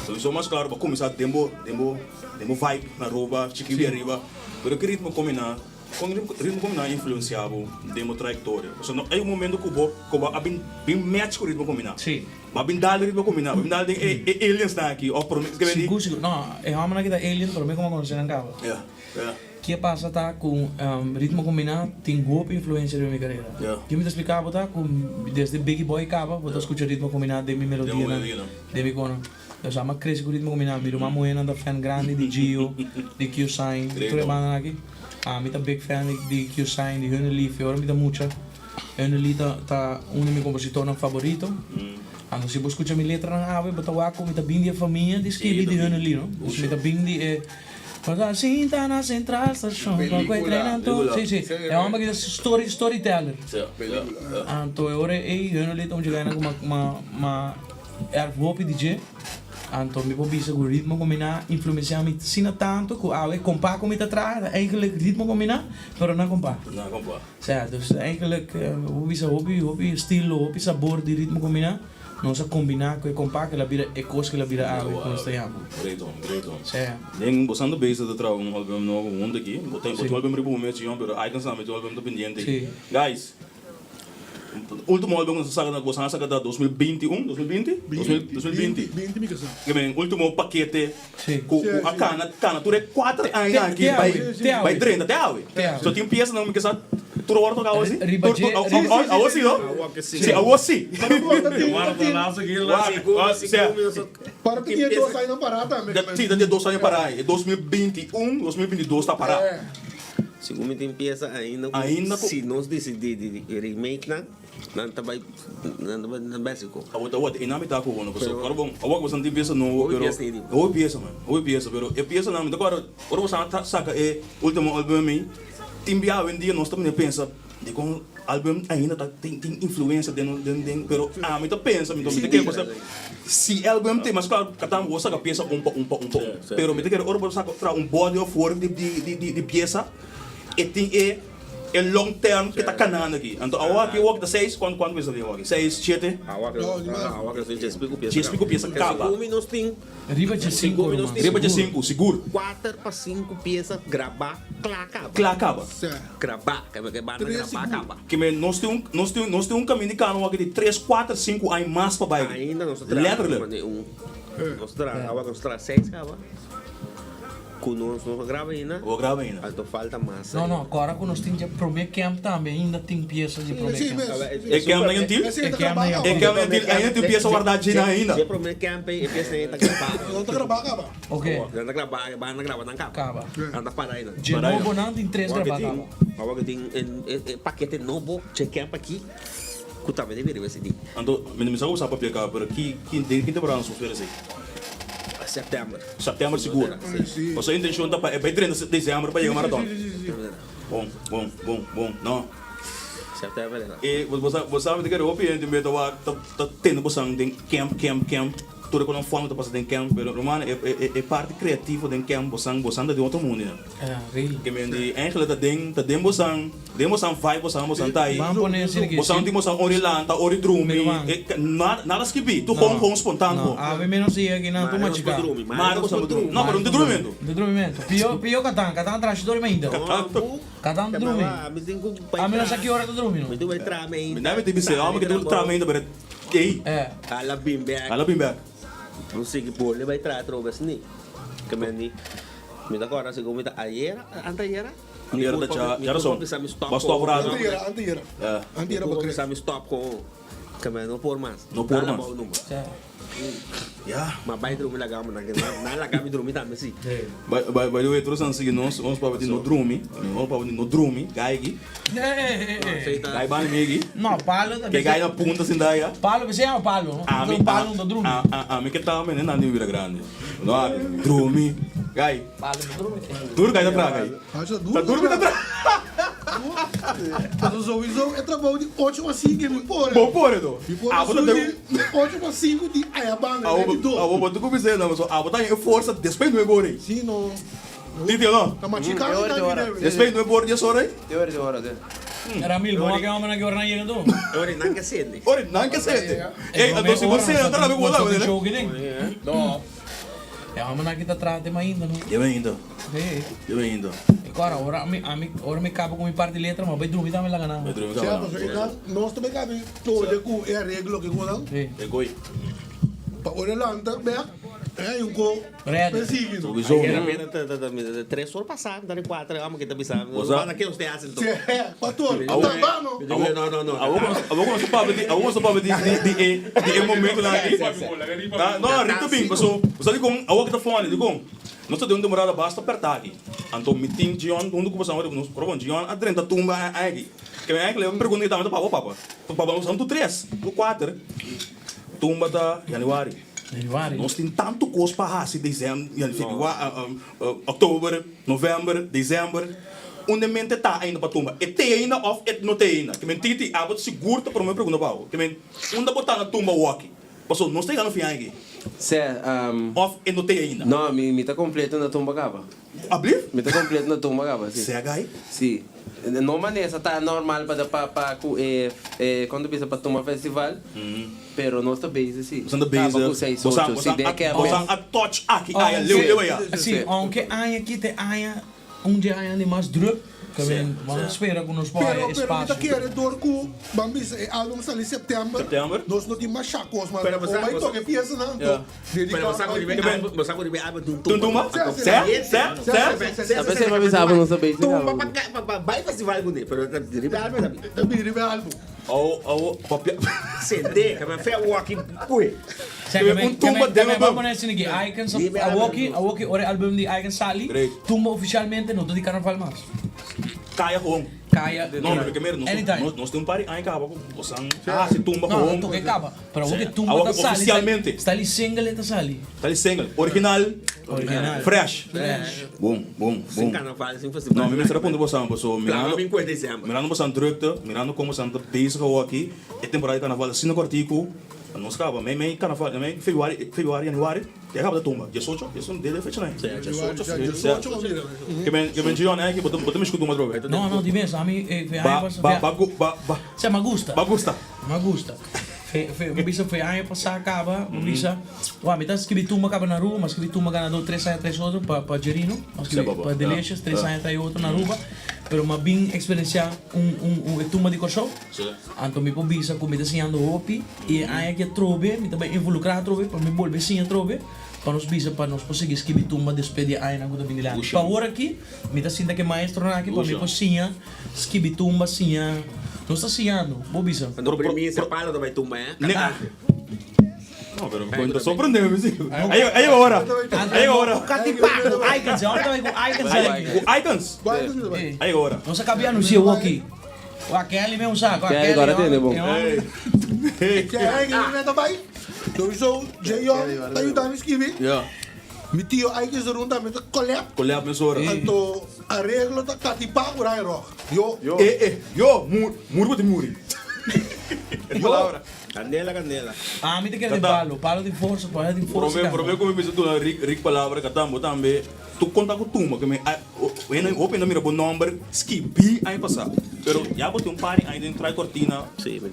Sowieso mas klaro bo a kuminsá den bo den bo den bo vibe na Aruba, chikí di ariba, pero ki ritmo kombiná? Kon ritmo kombiná a influensiá bo den bo trayektoria? Pasobra no hay un momento ku bo ku bo a bin bin match ku ritmo kombiná. Sí. Bo a bin dal den ritmo kombiná, bo a bin dal den e e aliensnan aki òf promé ke Sigur, sigur. No, e hòmbernan aki ta alien promé ku bo a konosé nan kaba. Ya, ya. Ke pasa ta ku ritmo kombiná tin hopi influensia riba mi karera. Ya. Ke mi ta splika bo ta ku desde Biggie Boy kaba bo ta skucha ritmo kombiná den mi Den bo melodianan, melodianan. den mi konan. Nos ama crece cu ritmo combina. Mi ruman muhernan ta fan grandi di Gio, di Q-Sign, di tur e bandanan aki. Ami ta big fan di Q-Sign, di Hunner Lee. Ora mi ta mucha, Hunner Lee ta ta un di mi compositornan favorito. Anto si bo scucha mi letranan awe, bo ta wak cu mi ta bin di e famia di skibi di Hunner Lee, no? Dus mi ta bin di e Nos a sinta na Central Station pa cu e trenan tur. Si, si. E homber aki ta story, storyteller. Anto e ora ey Hunner Lee ta un dje gainan cu ma ma ma. Erf hopi di dje, anto mi por bisa ku ritmo kombiná influensiá mi asina tantu ku awe kompá ku mi ta traha ta eigenlik ritmo kombiná, pero no kompá. No kompá. Sea, dus eigenlik mi por bisa hopi hopi estilo, hopi sabor di ritmo kombiná nos a kombiná ku e kompá ku el a bira e kos ku el a bira awe ku nos ta yama. Great hom, great hom. Sea. Den bo santo bezig ta traha un album nobo huntu aki, bo tin bo tin album riba bo mes John, pero Icons tambe tin album ta pendiente. Si. Guys. Ultimo album ku nos a saka boso a saka ta 2021, 2020? 2020. 20 mi kasa. Ke men ultimo pakete ku a kana kana tur e kuater aña aki bai bai drenta te awe. So tin piesanan mi kasa tur ora toka awe si? Awe si no? Si awe si. Para tin e dos añanan pará tambe. Si ta tin e dos aña pará e 2021, 2022 ta pará. Segun mi tin piensa ainda ku Ainda ku. si nos disidí di remake nan, nan ta bai nan ta bai na Mexico. Awor ta awor e nan mi ta ku bo no pasobra Pero ora bon awor ku boso tin piesa nobo hopi pero piesa tin hopi piesa man hopi piesa pero e piesanan mi ta kòrda ora boso a saka e ultimo album ei tin bia awendia nos ta mira pensa dikon album ainda ta tin tin influensia den nos den den pero ami ta pensa mi ta mi ta kere pasobra si album tin mas klaro kata bo saka piesa un pa un pa un pa un pero mi ta kere ora bo saka traha un body of work di di di di piesa e tin e e long term ke ta kanando aki anto awor aki awor ta seis kuantu kuantu piesa tin awor aki seis shete Awor awor tin djes piku piesa djes piku piesa kaba Segun mi nos tin Riba dje sinku Segun mi nos ruman tin riba dje sinku sigur kuater pa sinku piesa grabá kla kaba kla kaba grabá ke ke banda grabá kaba ke men nos tin un nos tin nos tin un kaminda di kano aki di tres kuater sinku aña mas pa bai Ainda nos ta traha letterlijk nos ta traha awor nos ta traha seis kaba. Ku nos no a graba ainda. Bo graba ainda. Anto falta mas. No, no, kòrda ku nos tin dje promé camp tambe ainda tin piesa dje promé camp. E camp nan tin? E camp nan E camp nan tin ainda tin piesa wardá dje nan ainda. Dje promé camp ei e piesa ei ta grabá. Nan ta grabá kaba. Ok. Nan ta grabá, e banda graba nan kaba. Kaba. Nan ta para ainda. Dje nobo nan tin tres grabá kaba. Awor ku tin e pakete nobo dje camp aki ku tambe ta bira riba CD. Anto mi no sa ku sa papia kaba pero ki den ki temporada nos por spera esei? September. September sigur. Pasobra e intencion ta pa e bay drenta december pa yega marathon. Bon, bon, bon, bon. No. September e ta. E bo sa bo sa mi ta kere hopi hende mester wak ta ta tende bosan den camp camp camp tur e konan fun ku ta pasa den camp pero ruman e e e parti creativo den camp bosan bosan ta den otro mundo ya. Ke men di eigenlijk ta den ta den bosan den bosan vibe bosan bosan ta ahi bosan tin bosan ori lanta ori drumi nada nada skibi tur gewoon gewoon spontaan gewoon. Awe menos dia aki nan tur machica. Mare bosan bo drumi no pero no tin drumimentu. No tin drumimentu pio pio katan katan trashi dormi ainda katan ta drumi ami no sa ki ora ta drumi no. Mi nan mi tin bisa ome ke tin trami ainda pero ey Ala bin bek. Ala bin bek. No sigui bole bai traha atrobe asini. Ke men di. Mi ta kòrda segun mi ta ayera, antayera? Antayera ta cha, Mi cha kurpa rason. bisa mi stòp Bo stòp kon. rato. Antayera, antayera. Ya. Mi Antayera kurpa bo kre. bisa mi stòp kon. Ke mi no por mas. No por Dal mas. abou numa. Ya. Ma bai drumi laga mi nan, nan laga mi drumi tambe si. By, by, by the way, tur esnan sigui nos, nos papia di no drumi, nos papia di no drumi, gai aki. Gai banda mi aki. No, Palo ta Ke gai na punta sinta ya. Palo, se llama Palo. Ami, Palo no ta drumi. a, a, ami ke ta mene nan di mi bira grandi. No abi, drumi. Gai. Palo no drumi. Tur gai ta traha gai. Ta durmi ta traha. Paso sowieso e trabou di ocho pa sinku mi por. Bo por eto. Mi por Abo ta di ocho pa sinku di ayabanda di dos. Abo bo ta kuminsá na paso abo ta haña e forsa despues nuebe ora ei. Si no. Titi o no? Ta machiká mi ta di debe. Despues nuebe ora dies ora ei. Te ora te ora te. Ramil, bo wak e hombernan ki ora nan yega anto? Ora nan ke sende. Ora nan ke sende. Ey, anto si bo sende nan ta rabia ku bo tambe, ne? No. E hombernan aki ta traha tema ainda, no? Tema ainda. Sí. Tema ainda. E kora, ora ami, ami, ora mi kaba ku mi parti letra, mi bai drumi tambe laga nan. Bai drumi Sea, tambe. pasobra e nan, nos ta bai kabi todo ku e areglo ke ku nan. Sí. E koi. Pa ora lanta bek, e hay un ko Ready. persigi no. Sowieso. Ayer mi ta ta ta ta tres or pasá, mi ta di kuater, amo ke ta bisa, Bo sa- Banda ke usted hace enton? Sí, cuatro or. Ta bano. No, no, no. Awor ku nos, awor ku nos ta papia di, awor ku nos ta papia di, di, di e, di e momentonan aki. Ah, no, Rick ta bin, paso, bo sa dikon, awor ki ta funny, dikon, nos ta den un temporada basta pèrtá aki. Anto mi tin Gion huntu ku boso, nos, ora bon, Gion a drenta tumba aki. Ke mi eigenlijk e pregunta ki tambe ta pa bo, papa. Papa, nos ta huntu tres, huntu kuater, tumba ta januari. Januari. Nos tin tantu kos pa hasi desèm, februari, oktober, novèmber, desèmber. Unda e mente ta ainda pa tumba? E te ainda òf e no te ainda? Ke men Titi, abo sigur ta promé pregunta pa bo. Ke men, unda bo ta na tumba woki? Paso nos ta yega na fin aña aki. Sè, Òf e no te ainda? No, mi mi ta kompleto na tumba kaba. Ablief? Mi ta kompleto na tumba kaba, si. Sè gai? Si. No manera sa ta normal pa pa pa ku e e kon ta bisa pa tumba festival, pero nos ta bezig si. Bosan ta bezig. Kaba ku seis Bosan ocho, si bosan den a kèp bosan mes. a touch aki aya leu leu aya. Si, ounke aña aki ta e aña Un di aña di mas druk ke men ban spera ku nos por haya Pero, pero mi ta espasio. kere dor ku ban bisa e album sali september, September. nos no tin masha kos mas. Pero bo O sa- bai bo sa- toka e fiestanan anto Ja. dediká Pero bo sa ku bai riba e tumba. album, bo sa ku riba e album tin Tin tumba. tumba? Sí, sí. Sè? Sè? Sè? Ta pensé pa bisa bo nos ta bezig Tumba kaba. pa ka- pa pa bai festival kuné, pero ta riba e album ta bin. Ta bin riba e album. Awo, awo, papia. Sende, ke men fe walking pui. Sè, ke men, Un ke tumba men, ke den men album. ban pone asina aki, Icons of, awoki, awoki ora e album di Icons sali, Great. tumba oficialmente no ta di carnaval mas. Kaya gewoon. Kaya. No, pero ke mira, nos, Anytime. nos, nos tin un par di aña kaba ku bosan hasi tumba No, gewoon. no toke kaba. Pero awoki tumba Awoki ta sali, oficialmente. sali single e ta sali. Sali single. Original. Original. Fresh. Fresh. Bon, bon, bon. Sin carnaval, sin festival. No, mi mester a puntra bosan, paso Plama mirando, bin ku e december. mirando bosan drukte, mirando kon bosan ta bezig awoki, e temporada di carnaval ta asina kortiku, nos kaba mei mei carnaval, mei februari, februari, januari, ya kaba ta tumba. Diesocho, diesocho, de fecha nan. Sí, diesocho. Ja, diesocho a bira. Ke men, ke men Gion aki, bo ta, bo ta mishi ku tumba atrobe. No, no, di mes, ami, eh, fe Ba, aña pasa, ba, fe, ba, ba, ba. Sè, mi gusta. Ba gusta. Mi gusta. Fe, fe, mi bisa fe aña pasá kaba, mi bisa, wak, mi ta skribi tumba kaba na Aruba, mi a skribi tumba ganador tres aña tras otro pa, pa Jerino, mi a skribi pa Delicious tres aña tras otro na Aruba. Pero m'a bin eksperensiá un un un e tumba di Kòrsou. Anto mi por bisa ku mi ta siñando hopi i e aña aki atrobe mi ta bai involukrá atrobe pa mi bolbe siña atrobe pa nos bisa pa nos por sigui skibi tumba despues di e añanan ku ta bini dilanti. Pa awor aki mi ta sinta ku e maestronan aki pa mi por siña skibi tumba, siña nos ta siñando, bo bisa. Anto premisa palo ta bai tumba eh? Cantante. No, pero mi ta sorprende mi si. Ahí ahí ora. Ahí ora. Ku icons, ahora ta bai ku icons aki. Ku icons? Ahí ora. Nos a kabia anuncia awo aki. Wak Kelly mes un sa. Wak Kelly gora tende bon. Kelly mi ta bai. Sowieso Jeyon ta yuda mi skibi. Mi tio Ike Zerun tambe ta collab. Collab mesora. Anto areglo ta Kati Pa ku Ryan Rock. Yo. Eh eh yo muri bo tin muri. Yo. Candela candela. Ami ta kere den palo. Palo tin forsa, palo tin forsa Prome prome ku mi bisa duna Rick Rick palabra katambo tambe tu konta ku tuma ke mi a hende hopi hende a mira bo nomber skibi aña pasa pero ya bo tin un par di aña den trai kortina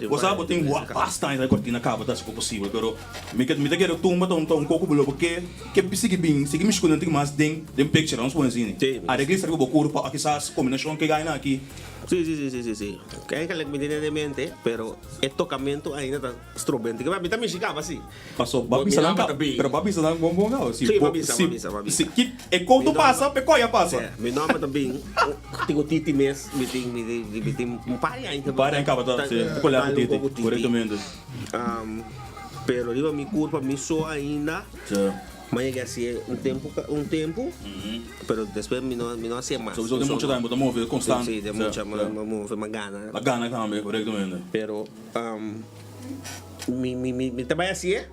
bo sa bo tin basta aña trai kortina kaba ta hasi ku posibel pero mi ke mi ta kere tumba ta un ta un koko bo lo bo ke ke sigui bin sigui mishkuna tin mas den den picture nos pone asina areglista riba bo kurpa o kisas kombinashon ke gainan aki. Si si si si si si eigenlijk mi tin den mente pero E tocamento ainda ta strobente. Mi ta mishi caba si. Paso ba bisa nan caba. Pero ba bisa nan bon bon caba. Si, ba bisa, ba bisa, ba bisa. Si ki e couto pasa, pe coya pasa. Mi nomber ta bin tin cu Titi mes, mi tin mi tin mi tin un par di aña. Un par di aña caba ta, si, ta colea cu Titi, corectamente. Pero riba mi curpa mi so ainda. Si. Mi a yega hacié un tempo un tempo, pero despues mi no mi no hacié mas. Sowieso den mucha tambe bo ta move constant. Si, den mucha mi a move, mi a gana. A gana tambe, corectamente. Pero mi mi mi ta bay hacié,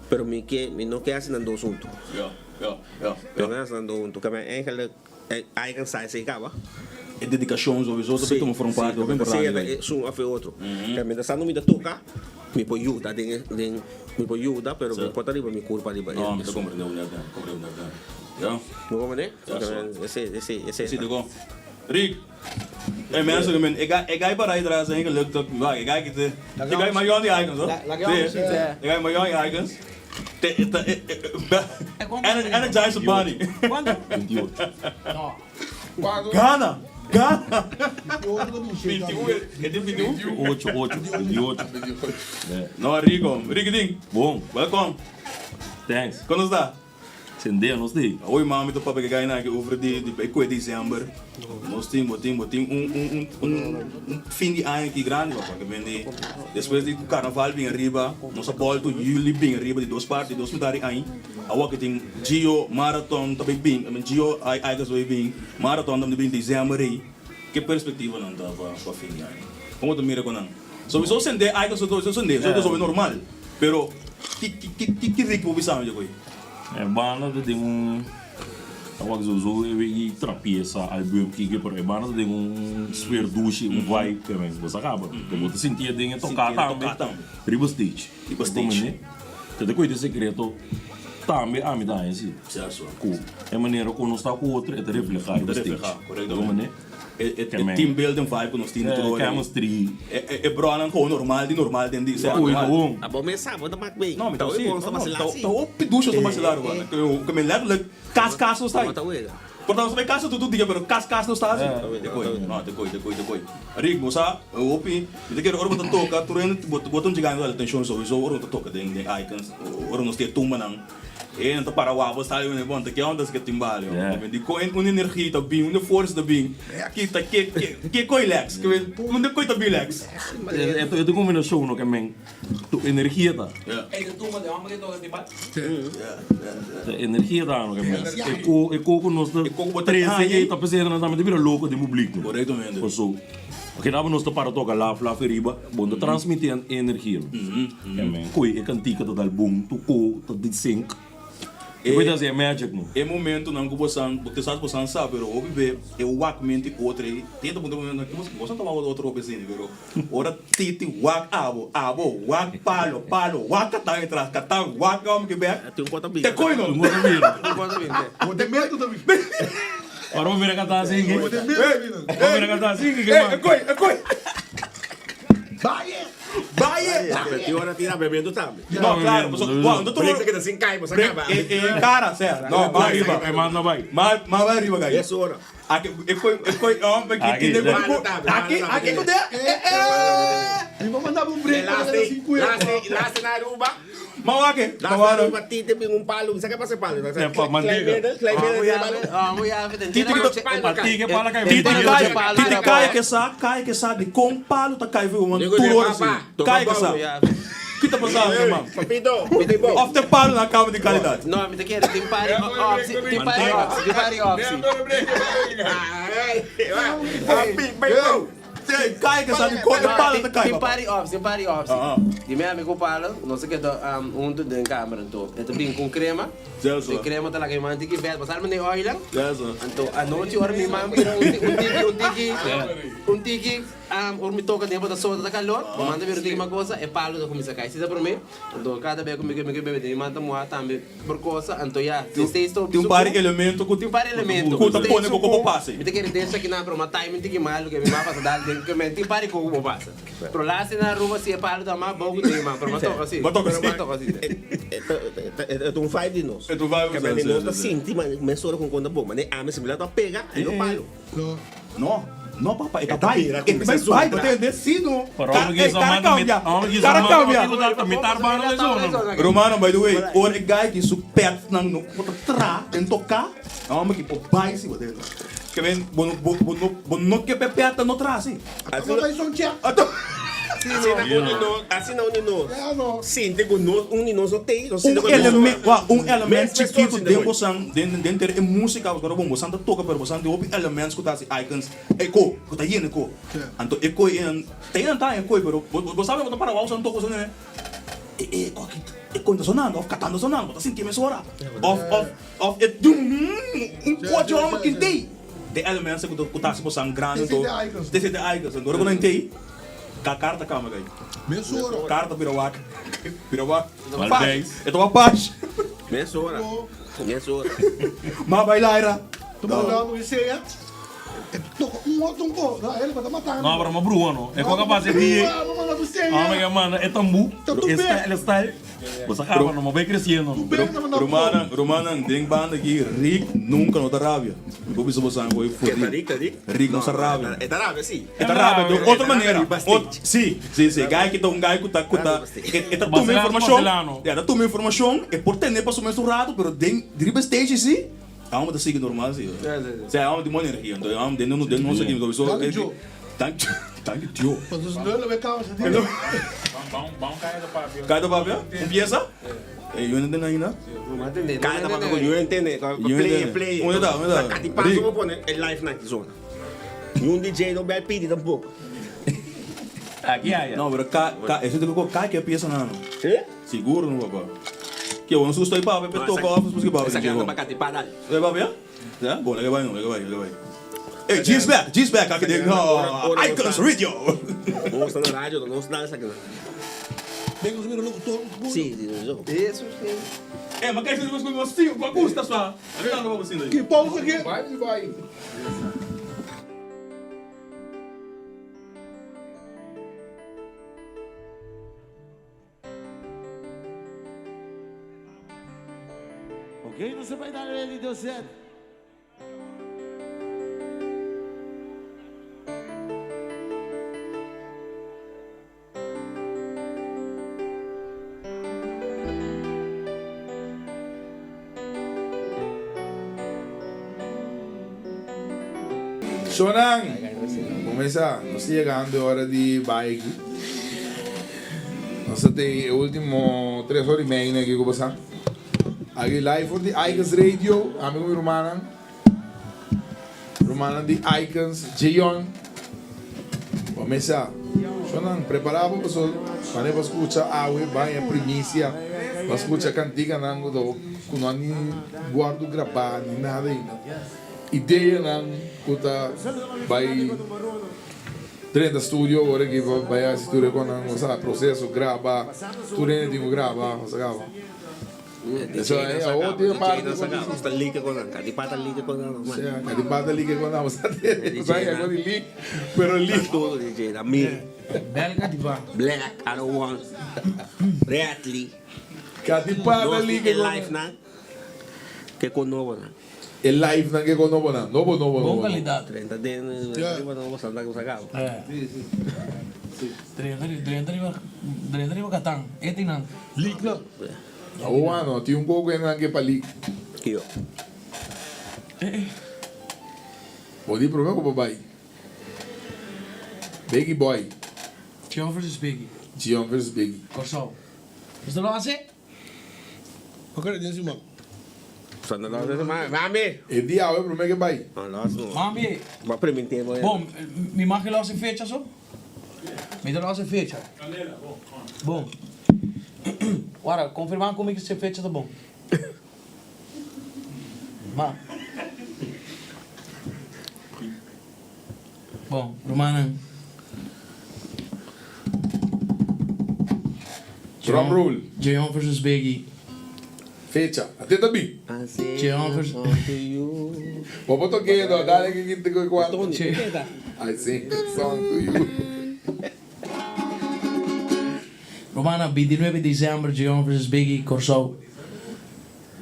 pero mi ke mi no ke haci nan dos hunto. Ya, ya, ya. Mi no ke haci nan dos hunto, kame eigenlijk ai cansa esey caba. E dedicacion sowieso ta bay tuma for un parti hopi importante. Si, ta esun of e otro. Mientras tanto mi ta toca. Mi por yuda den e den mi por yuda pero mi por ta riba mi curpa riba e No, mi ta comprende un net comprende un net Ya. Bo comprende? Ya so. Ese ese ese. Ese digo. Rick. E mensen men e guy e guy para ahí atrás en gelukt op. Wa e guy kite. E guy mayon di icons hoor. Si. E guy mayon di icons. Te e ta e energize bunny. Cuanto? 28. No. Gana! Gana! 28, 8, 28. No, Rico. Rico ding. Bon. Welcome. Thanks. Kon nos ta? Sendé, nos ta ei. Hoy mami ta papia ke gainan aki over di di e kue december. Nos tin, bo tin, bo tin un un un un un fin di aña aki grandi papa. Ke ben di despues di ku carnaval bin ariba, nos a bolto juli bin ariba di dos parti, dos mitad di aña. Awor ki tin Gio Marathon ta bay bin, I mean Gio Icons ta bay bin, Marathon ta bin december ey, ke perspectivanan ta pa pa fin di aña? Como ta mira cu nan? Sowieso sende Icons sowieso sende, eso ta normal, pero ki ki ki ki ritmo bo bisa mi djakoy? E banda ta den un, ta wak sowieso e wiki trapieza album kiko pero e banda ta den un sfeer dushi, un vibe ke men bo sa caba, bo ta sinti e den e toca tambe riba stage. Riba stage. Ta ta koe sekreto tambe ami ta haña si. Ku e manera ku nos ta ku otro e ta reflehá riba stage. Korekto. E team building vibe ku nos tin di tur ora. Chemistry. E bronan koe normal di normal den di sèt. Koe gewoon. Abo mes sa bo ta mak bay. No mi ta Ta si. hopi bon ta basilá si. Ta hopi dushi nos ta basilá ruman. Ke men letterlijk kas kas nos ta. Bo ta wega. Por ta nos ta bay casa tutu dia pero cas cas nos ta haci. Te koy no te koy te koy te koy. Rick bo sa hopi mi ta kere ora bo ta toca tur hende bo ta un gigante di atencion sowiso ora bo ta toca den den icons ora nos tin e tumbanan e nan ta para wak bo sta ahí bon ta ke onda esaki timbal yo di con un energia ta bin un forsa ta bin ki ta ke ke koy lex unda koy ta bin lex. E ta combinacion no ke men. Tu energia ta. Ey ta tuma de homber ke toka timbal. Ta energia ta ano ke mes. E ko e ko ku nos ta trese ey ta p'esei nan tambe ta bira loko den publiko. Korektamente. Paso keda nos ta para toka laf laf ariba bo no ta transmiti e energia no. Koe e kantika ta dal bun tu ko ta di sink. E por ta hasi e magic no. E momentonan ku bosan, bo kisas bosan sa, pero hopi be e wak mente otro ei, tin ta puntra bo mes, bosan ta wak otro hopi asina, pero ora Titi wak abo, abo wak palo, palo wak katan e tras, katan wak e homber ki bek, te koy no. Ora bo mira katan asin ki, bo mira katan asin ki, E koy, e koy. Baye! Baye! E ora tira bebiendo tambe. No, claro, paso, wow, no Break ta keda sin kai, boso Break, kaba. e, e cara, sea. No, ma arriba. E man no bai. Ma, ma bai arriba, gai. Yes, ora. Aki, e koi, e koi, oh, ma ki, ki, aki, aki, ku de, eh, eh. Mi por manda bo un break pa keda sin cuerpo. Laatste, laatste na Aruba. Ma wak, ma Laatste na wak. Aruba, Tite bin un palo, sa ke pasa e palo? E pa mantega. Klein middel, klein middel, palo. Tite Mantega pala kai. Tite kai, Tite kai ke sa, kai ke sa di kon palo ta kai for un tur ora si. Kai ke sa. Ki ta pasando, man? Papito, pito bo. Of te palo na kama di kalidat. No, mi ta kere tin pari opsi, tin pari opsi, tin pari opsi. Kai ke sa di kon e palo ta kai, Tin papa. pari opsi, tin pari opsi. Di mi ami ku palo, nos a keda huntu den kamer anto e ta bin ku un krema. Celso. E krema ta laga mi man tiki vet, pasar mi den oilan. Celso. Anto anochi ora mi man bira un tiki, un tiki, un tiki, ora mi toka den bo ta soda ta kalor, bo man ta bira un tiki mas cosa, e palo ta kuminsa kai. Si ta prome, anto kada bes ku mi ke bebe den mi man ta muha tambe por cosa, anto ya, si steeds ta Tin un par di elemento ku Tin un par di elemento. ku ta pone ku bo pasa. Mi ta kere den esaki nan, pero mi a time un tiki malu ke mi man pasa dal den, ke men tin par di koko ku bo pasa. Pero laatste na Aruba si e palo ta mas bou ku den mi man, pero mi a toka si. Bo a toka si. Pero mi a toka si. E ta un vibe di nos. E ta un vibe, Ke men nos ta sinti mesora ku konta bo, mane ami si mi la ta pega, e no palo. No, no papa, e ta bai, e ta bai bai, bo tende? Si no. Pero ome ki sa Cara manda cambia, ome ki sa cara manda cambia. ome ki ta mitar banda de zona. Romano, by the way, ora e guy ki su petnan no por ta tra den toka, ome ki por bai si, bo tende? Ke men, bo no, bo, bo no, bo no ke pe petnan no tra si. Ato bai son check. Ato. Asina un di nos, asina un di nos sinti ku nos, un di nos no tei, nos sinti Un ku nos element, wak, un element Mes mes chikitu sinti den mooi. bosan, den den ter e músika, pasobra bon, bosan ta toka pero bosan tin hopi elements ku ta hasi icons, e ko, ku ta yena e ko. Anto e ko ei, ta yena ta e ko ei, pero bo bo sabe bo ta para wou bosan toka bosan e e ko aki, e ko ta sonando òf katando sonando, bo ta sinti mesora. Òf òf òf e dum un kochi hòmber kintei. De elements ku ta ku ta hasi bosan grandi anto, te sinti icons. Anto ora ku nan tei. Ka karta kama kai. Mesora. Karta bira wak. Bira wak. Malbijs. E toma pash. Mesora. Mesora. Ma bai laira. Tu manda mo isea. E toca un otro un ko. No, ele bata matando. No, pero ma brua no. E koka pasa e dia. Brua, ma manda mo Ah, ma manda e tambu. E style, e style. Bo sa kaba no, ma bai creciendo no. Rumannan, rumannan, den banda aki Rick nunca no ta rabia. Mi por bisa boso algo for Ke ta Rick. Rick, ta Rick? Rick no sa rabia. E ta rabia si. E ta rabia di otro manera. Riba stage. Si, si, si. Guy ki ta un guy ku ta, ku ta, e ta tuma informashon, ya, ta tuma informashon, e por tene pa su mes un rato, pero den riba stage si, e homber ta sigui normal si. Sea, e homber tin bon energia, enton e homber den nos, den nos aki, mi ta bisa, Dank, dank Dios. Kai ta papia? Un pieza? Ey, yo no entiende ainda. Kai ta papia ku yo entiende. Play, play. Unda ta, unda ta? Kati paso bo pone e live na ki zona. Ni un DJ no bel pidi tampoco. Aki aya. No, pero ka, ka, eso te ko kai ke pieza nano. Sí? Seguro no papá. Ke bon susto ahí papia, pe toca off, después ke papia. Esa ke pa kati pa dal. E papia? Ya, bon, laga bai no, laga bai, laga bai. Ey, G's back, G's back, aki den Icons Radio. Nos ta na radio, nos dal esaki nan. Ben nos mira locutor. Sí, sí, sí. Eso sí. Eh, ma kijk, nos nos sí, pa gusta swa. A mi nan lo pa Ki pausa ki? Bai, bai. Ok, nos ta bai dal e di dos set. Shonan, Kumesa, nos ta yegando e ora di bai aki. Nos ta tin e ultimo tres ora y media aki ku pasa. Aki live for di Icons Radio, ami ku mi rumannan. Rumannan di Icons, Jeyon. Kumesa, shonan, prepara bo paso mane bo skucha awe bai e primisia. Bo skucha kantikanan ku ta ku no a ni wòrdu grabá ni nada ainda. Ideanan ku ta bai drenta studio ora ki bai hasi tur e konan, bo sa, proseso, graba, tur hende tin ku graba, bo sa kaba. Eso es otro parte. Nos ta like con nan, Cadipata like con nan. Sea, Cadipata like con nan. Nos ta con di leak, pero leak. Todo DJ, da mi. Bel Cadipa. Black, I don't want. Bradley. Cadipata like con live nan. Ke con nobo nan. E live nan ke con nobo nan. Nobo, nobo, nobo. Bon calidad. 30 den, riba nobo santa ku sacabo. Drenta, drenta riba, drenta riba Catan. E tin nan. Leak nan. Awo no, tin un poco nan ke pa leak. Kio. Bo di prome ku bo bai. Biggie Boy. Gion versus Biggie. Gion versus Biggie. Kòrsou. Nos ta lo hasi? Oké, den siman. Santa lo hasi siman. Mami! E dia awe prome ke bai. No lo hasi no. Mami! Bo a primint'é bo. Bon, mi mag lo hasi fecha so? Mi ta lo hasi fecha. Bon. Wara, konfirmá ku mi si e fecha ta bon. Ma. Bon, rumannan. Drum roll. Jeon versus Biggie. Fecha. Ate ta bin. Jeon versus. Bo por toke do, dale que quinte cu cuarto. I sing a song to you. Rumannan, 29 december Jeon versus Biggie, Corsou.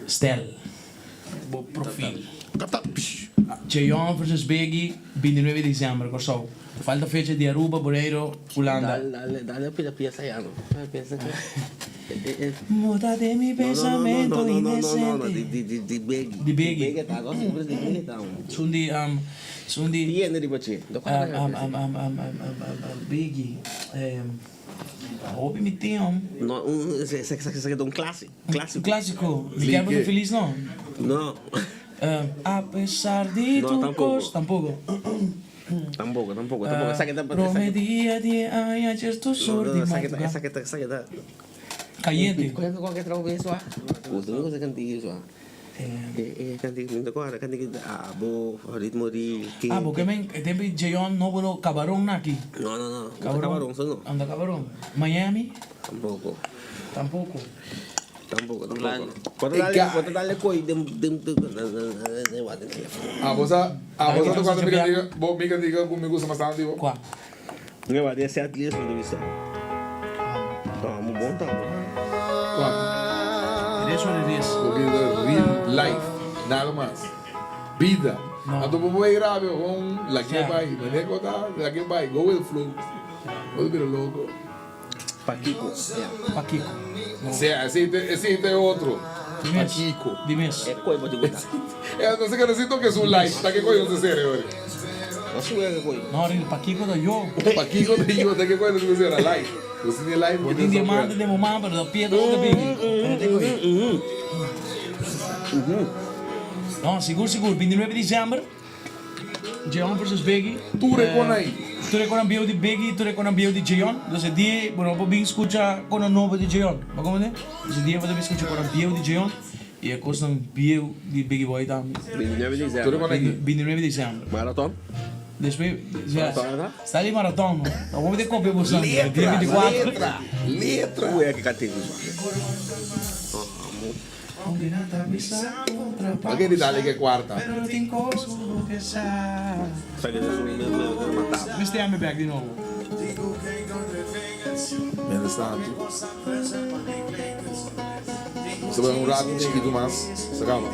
Stel bo profil. Jeon versus Biggie, 29 di december, Kòrsou. Falta fecha di Aruba, Boneiro, Hulanda. Dale, dale pida pieza ya no. Pieza que. Muda de mi pensamento indecente. No, no, no, no, di di di Biggie. Di Biggie. Biggie ta, gosi di Biggie ta. Sun di um sun di. Tiene riba che. Um um um um um um um Biggie. Hopi mi tin hom. No, un esaki ta un clasico. Un clasico. Mi kier bo ta feliz no. No. A pesar di tur cos. Tampoco. Tampoco, tampoco, tampoco. Esaki ta. Prome dia di e aña djes dos or di madruga. Esaki ta, esaki ta. Cayente. Cual ke trabou eso a? Gusta mi cosa cantiga eso a. E cantiga mi ta corda cantiga abo ritmo di ke. Ah bo ke men e tempo di Jeon nobo lo cabaron na aki. No no no no ta cabaron so no. Anda cabaron. Miami? Tampoco. Tampoco. Tampoco tampoco. Bo ta dale bo ta dale koy den den den wak den telefono. Ah bo sa ah bo sa tocando mi cantiga bo mi cantiga cu mi gusta mas tanto di bo? Cua? Mi wak den set list mi ta bisa. Tamo bon tamo. Cua? It is what it is. Porque ta real life, nada mas. Bida. Anto bo por bay rabia con la ke bay, manera cu ta, la ke bay, go with the flow. Bo ta bira loco. Pakico. Pakico. Sea, esey ta, esey ta e otro. Pakico. Di mes. E koe bo tin ku ta. E no se keda sin toke su life, ta ke koe no se sere ori. No sue ke koe. No, Ril, Pakico ta yo. Pakico ta yo, ta ke koe no se sera life. Bo sin e life Bo tin diamante den bo man, pero ta piedra bo ta bigi. Pero te koe. No, sigur sigur, 29 di december. Jeon versus Biggie. Tur e kon ai. Tur e konan bieu di Biggie, tur e konan bieu di Jeon. Dus e dia bo no por bin skucha konan nobo di Jeon. Bo komprende? Dus e dia bo ta bin skucha konan bieu di Jeon i e kosnan bieu di Biggie Boy tambe. 29 di Tur e kon aki. 29 di december. Maraton? Despues, ya. Maraton ta? Sta di maraton no. Ta hopi ta kopia bo san. Letra, Dia 24. letra, letra. Ue aki katigu. Oke di dale ke cuarta. Mester yami bek di nobo. Mientras tanto, nos ta bai un rato chikitu mas, sa caba.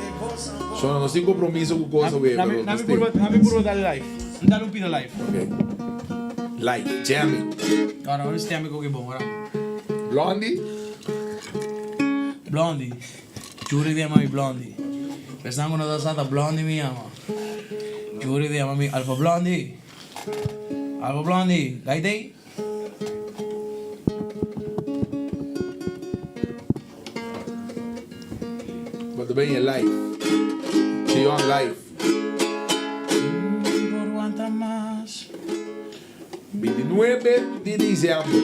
Shona, nos tin compromiso cu cosa wee, pero nos tin. Nami purba dale live. N dale un pida live. Ok. Live, jamming. Ora, ora mester yami koke bon, ora. Blondie? Blondie, Juri ta yama mi Blondie. Esnan ku no ta sa ta Blondie mi yama. Juri ta yama mi Alfa Blondie. Alfa Blondie, gai tei? Bo ta ben e live. Chion live. Por wanta mas. 29 di diciember.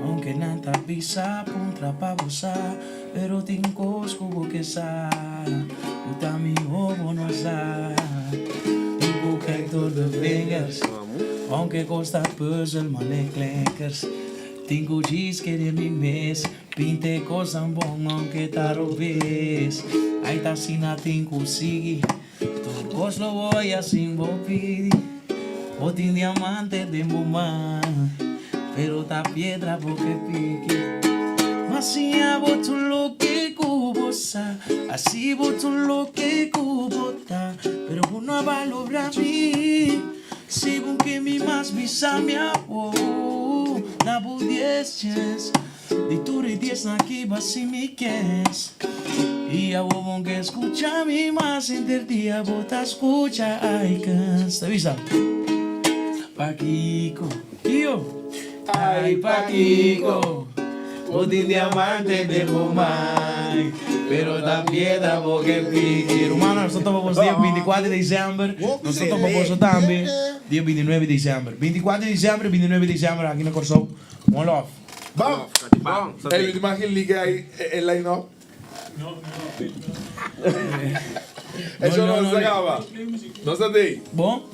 Aunke nan ta bisa puntra pa bo sa, pero tin kos ku bo ke sa, ku ta mihó bo no sa. Tin ku kijk door de vingers, aunke kos ta puzzel, ma ne klenkers. Tin ku djis kere mi mes. Pinta e kosnan bon aunke ta robes. Ai ta asina tin ku sigui. Tur kos lo voy a sin bo pidi. Bo tin diamante den bo man, pero ta piedra bo ke piki. Ma siña bo tur loke ku bo sa, hasi bo tur loke ku bo ta, pero bo no a balobra mi. Si bo ke mi mas bisa mi awo, na bo dies chens. Di tur e diesnan aki basi mi kens. I awo bon ke skucha mi mas henter dia bo ta skucha Icons. Ta bisa. Pakiko, kio? Ai pakiko, bo tin diamante den bo man, pero ta piedra bo ke piki. Rumannan, nos ta topa boso dia 24 di december, nos ta topa boso tambe dia 29 di december. 24 di december y 29 di december aki na Kòrsou. One love. Bam! Ey, mi ta imagina liga ey e line up. Eso no sa caba. No sa dey. Bon.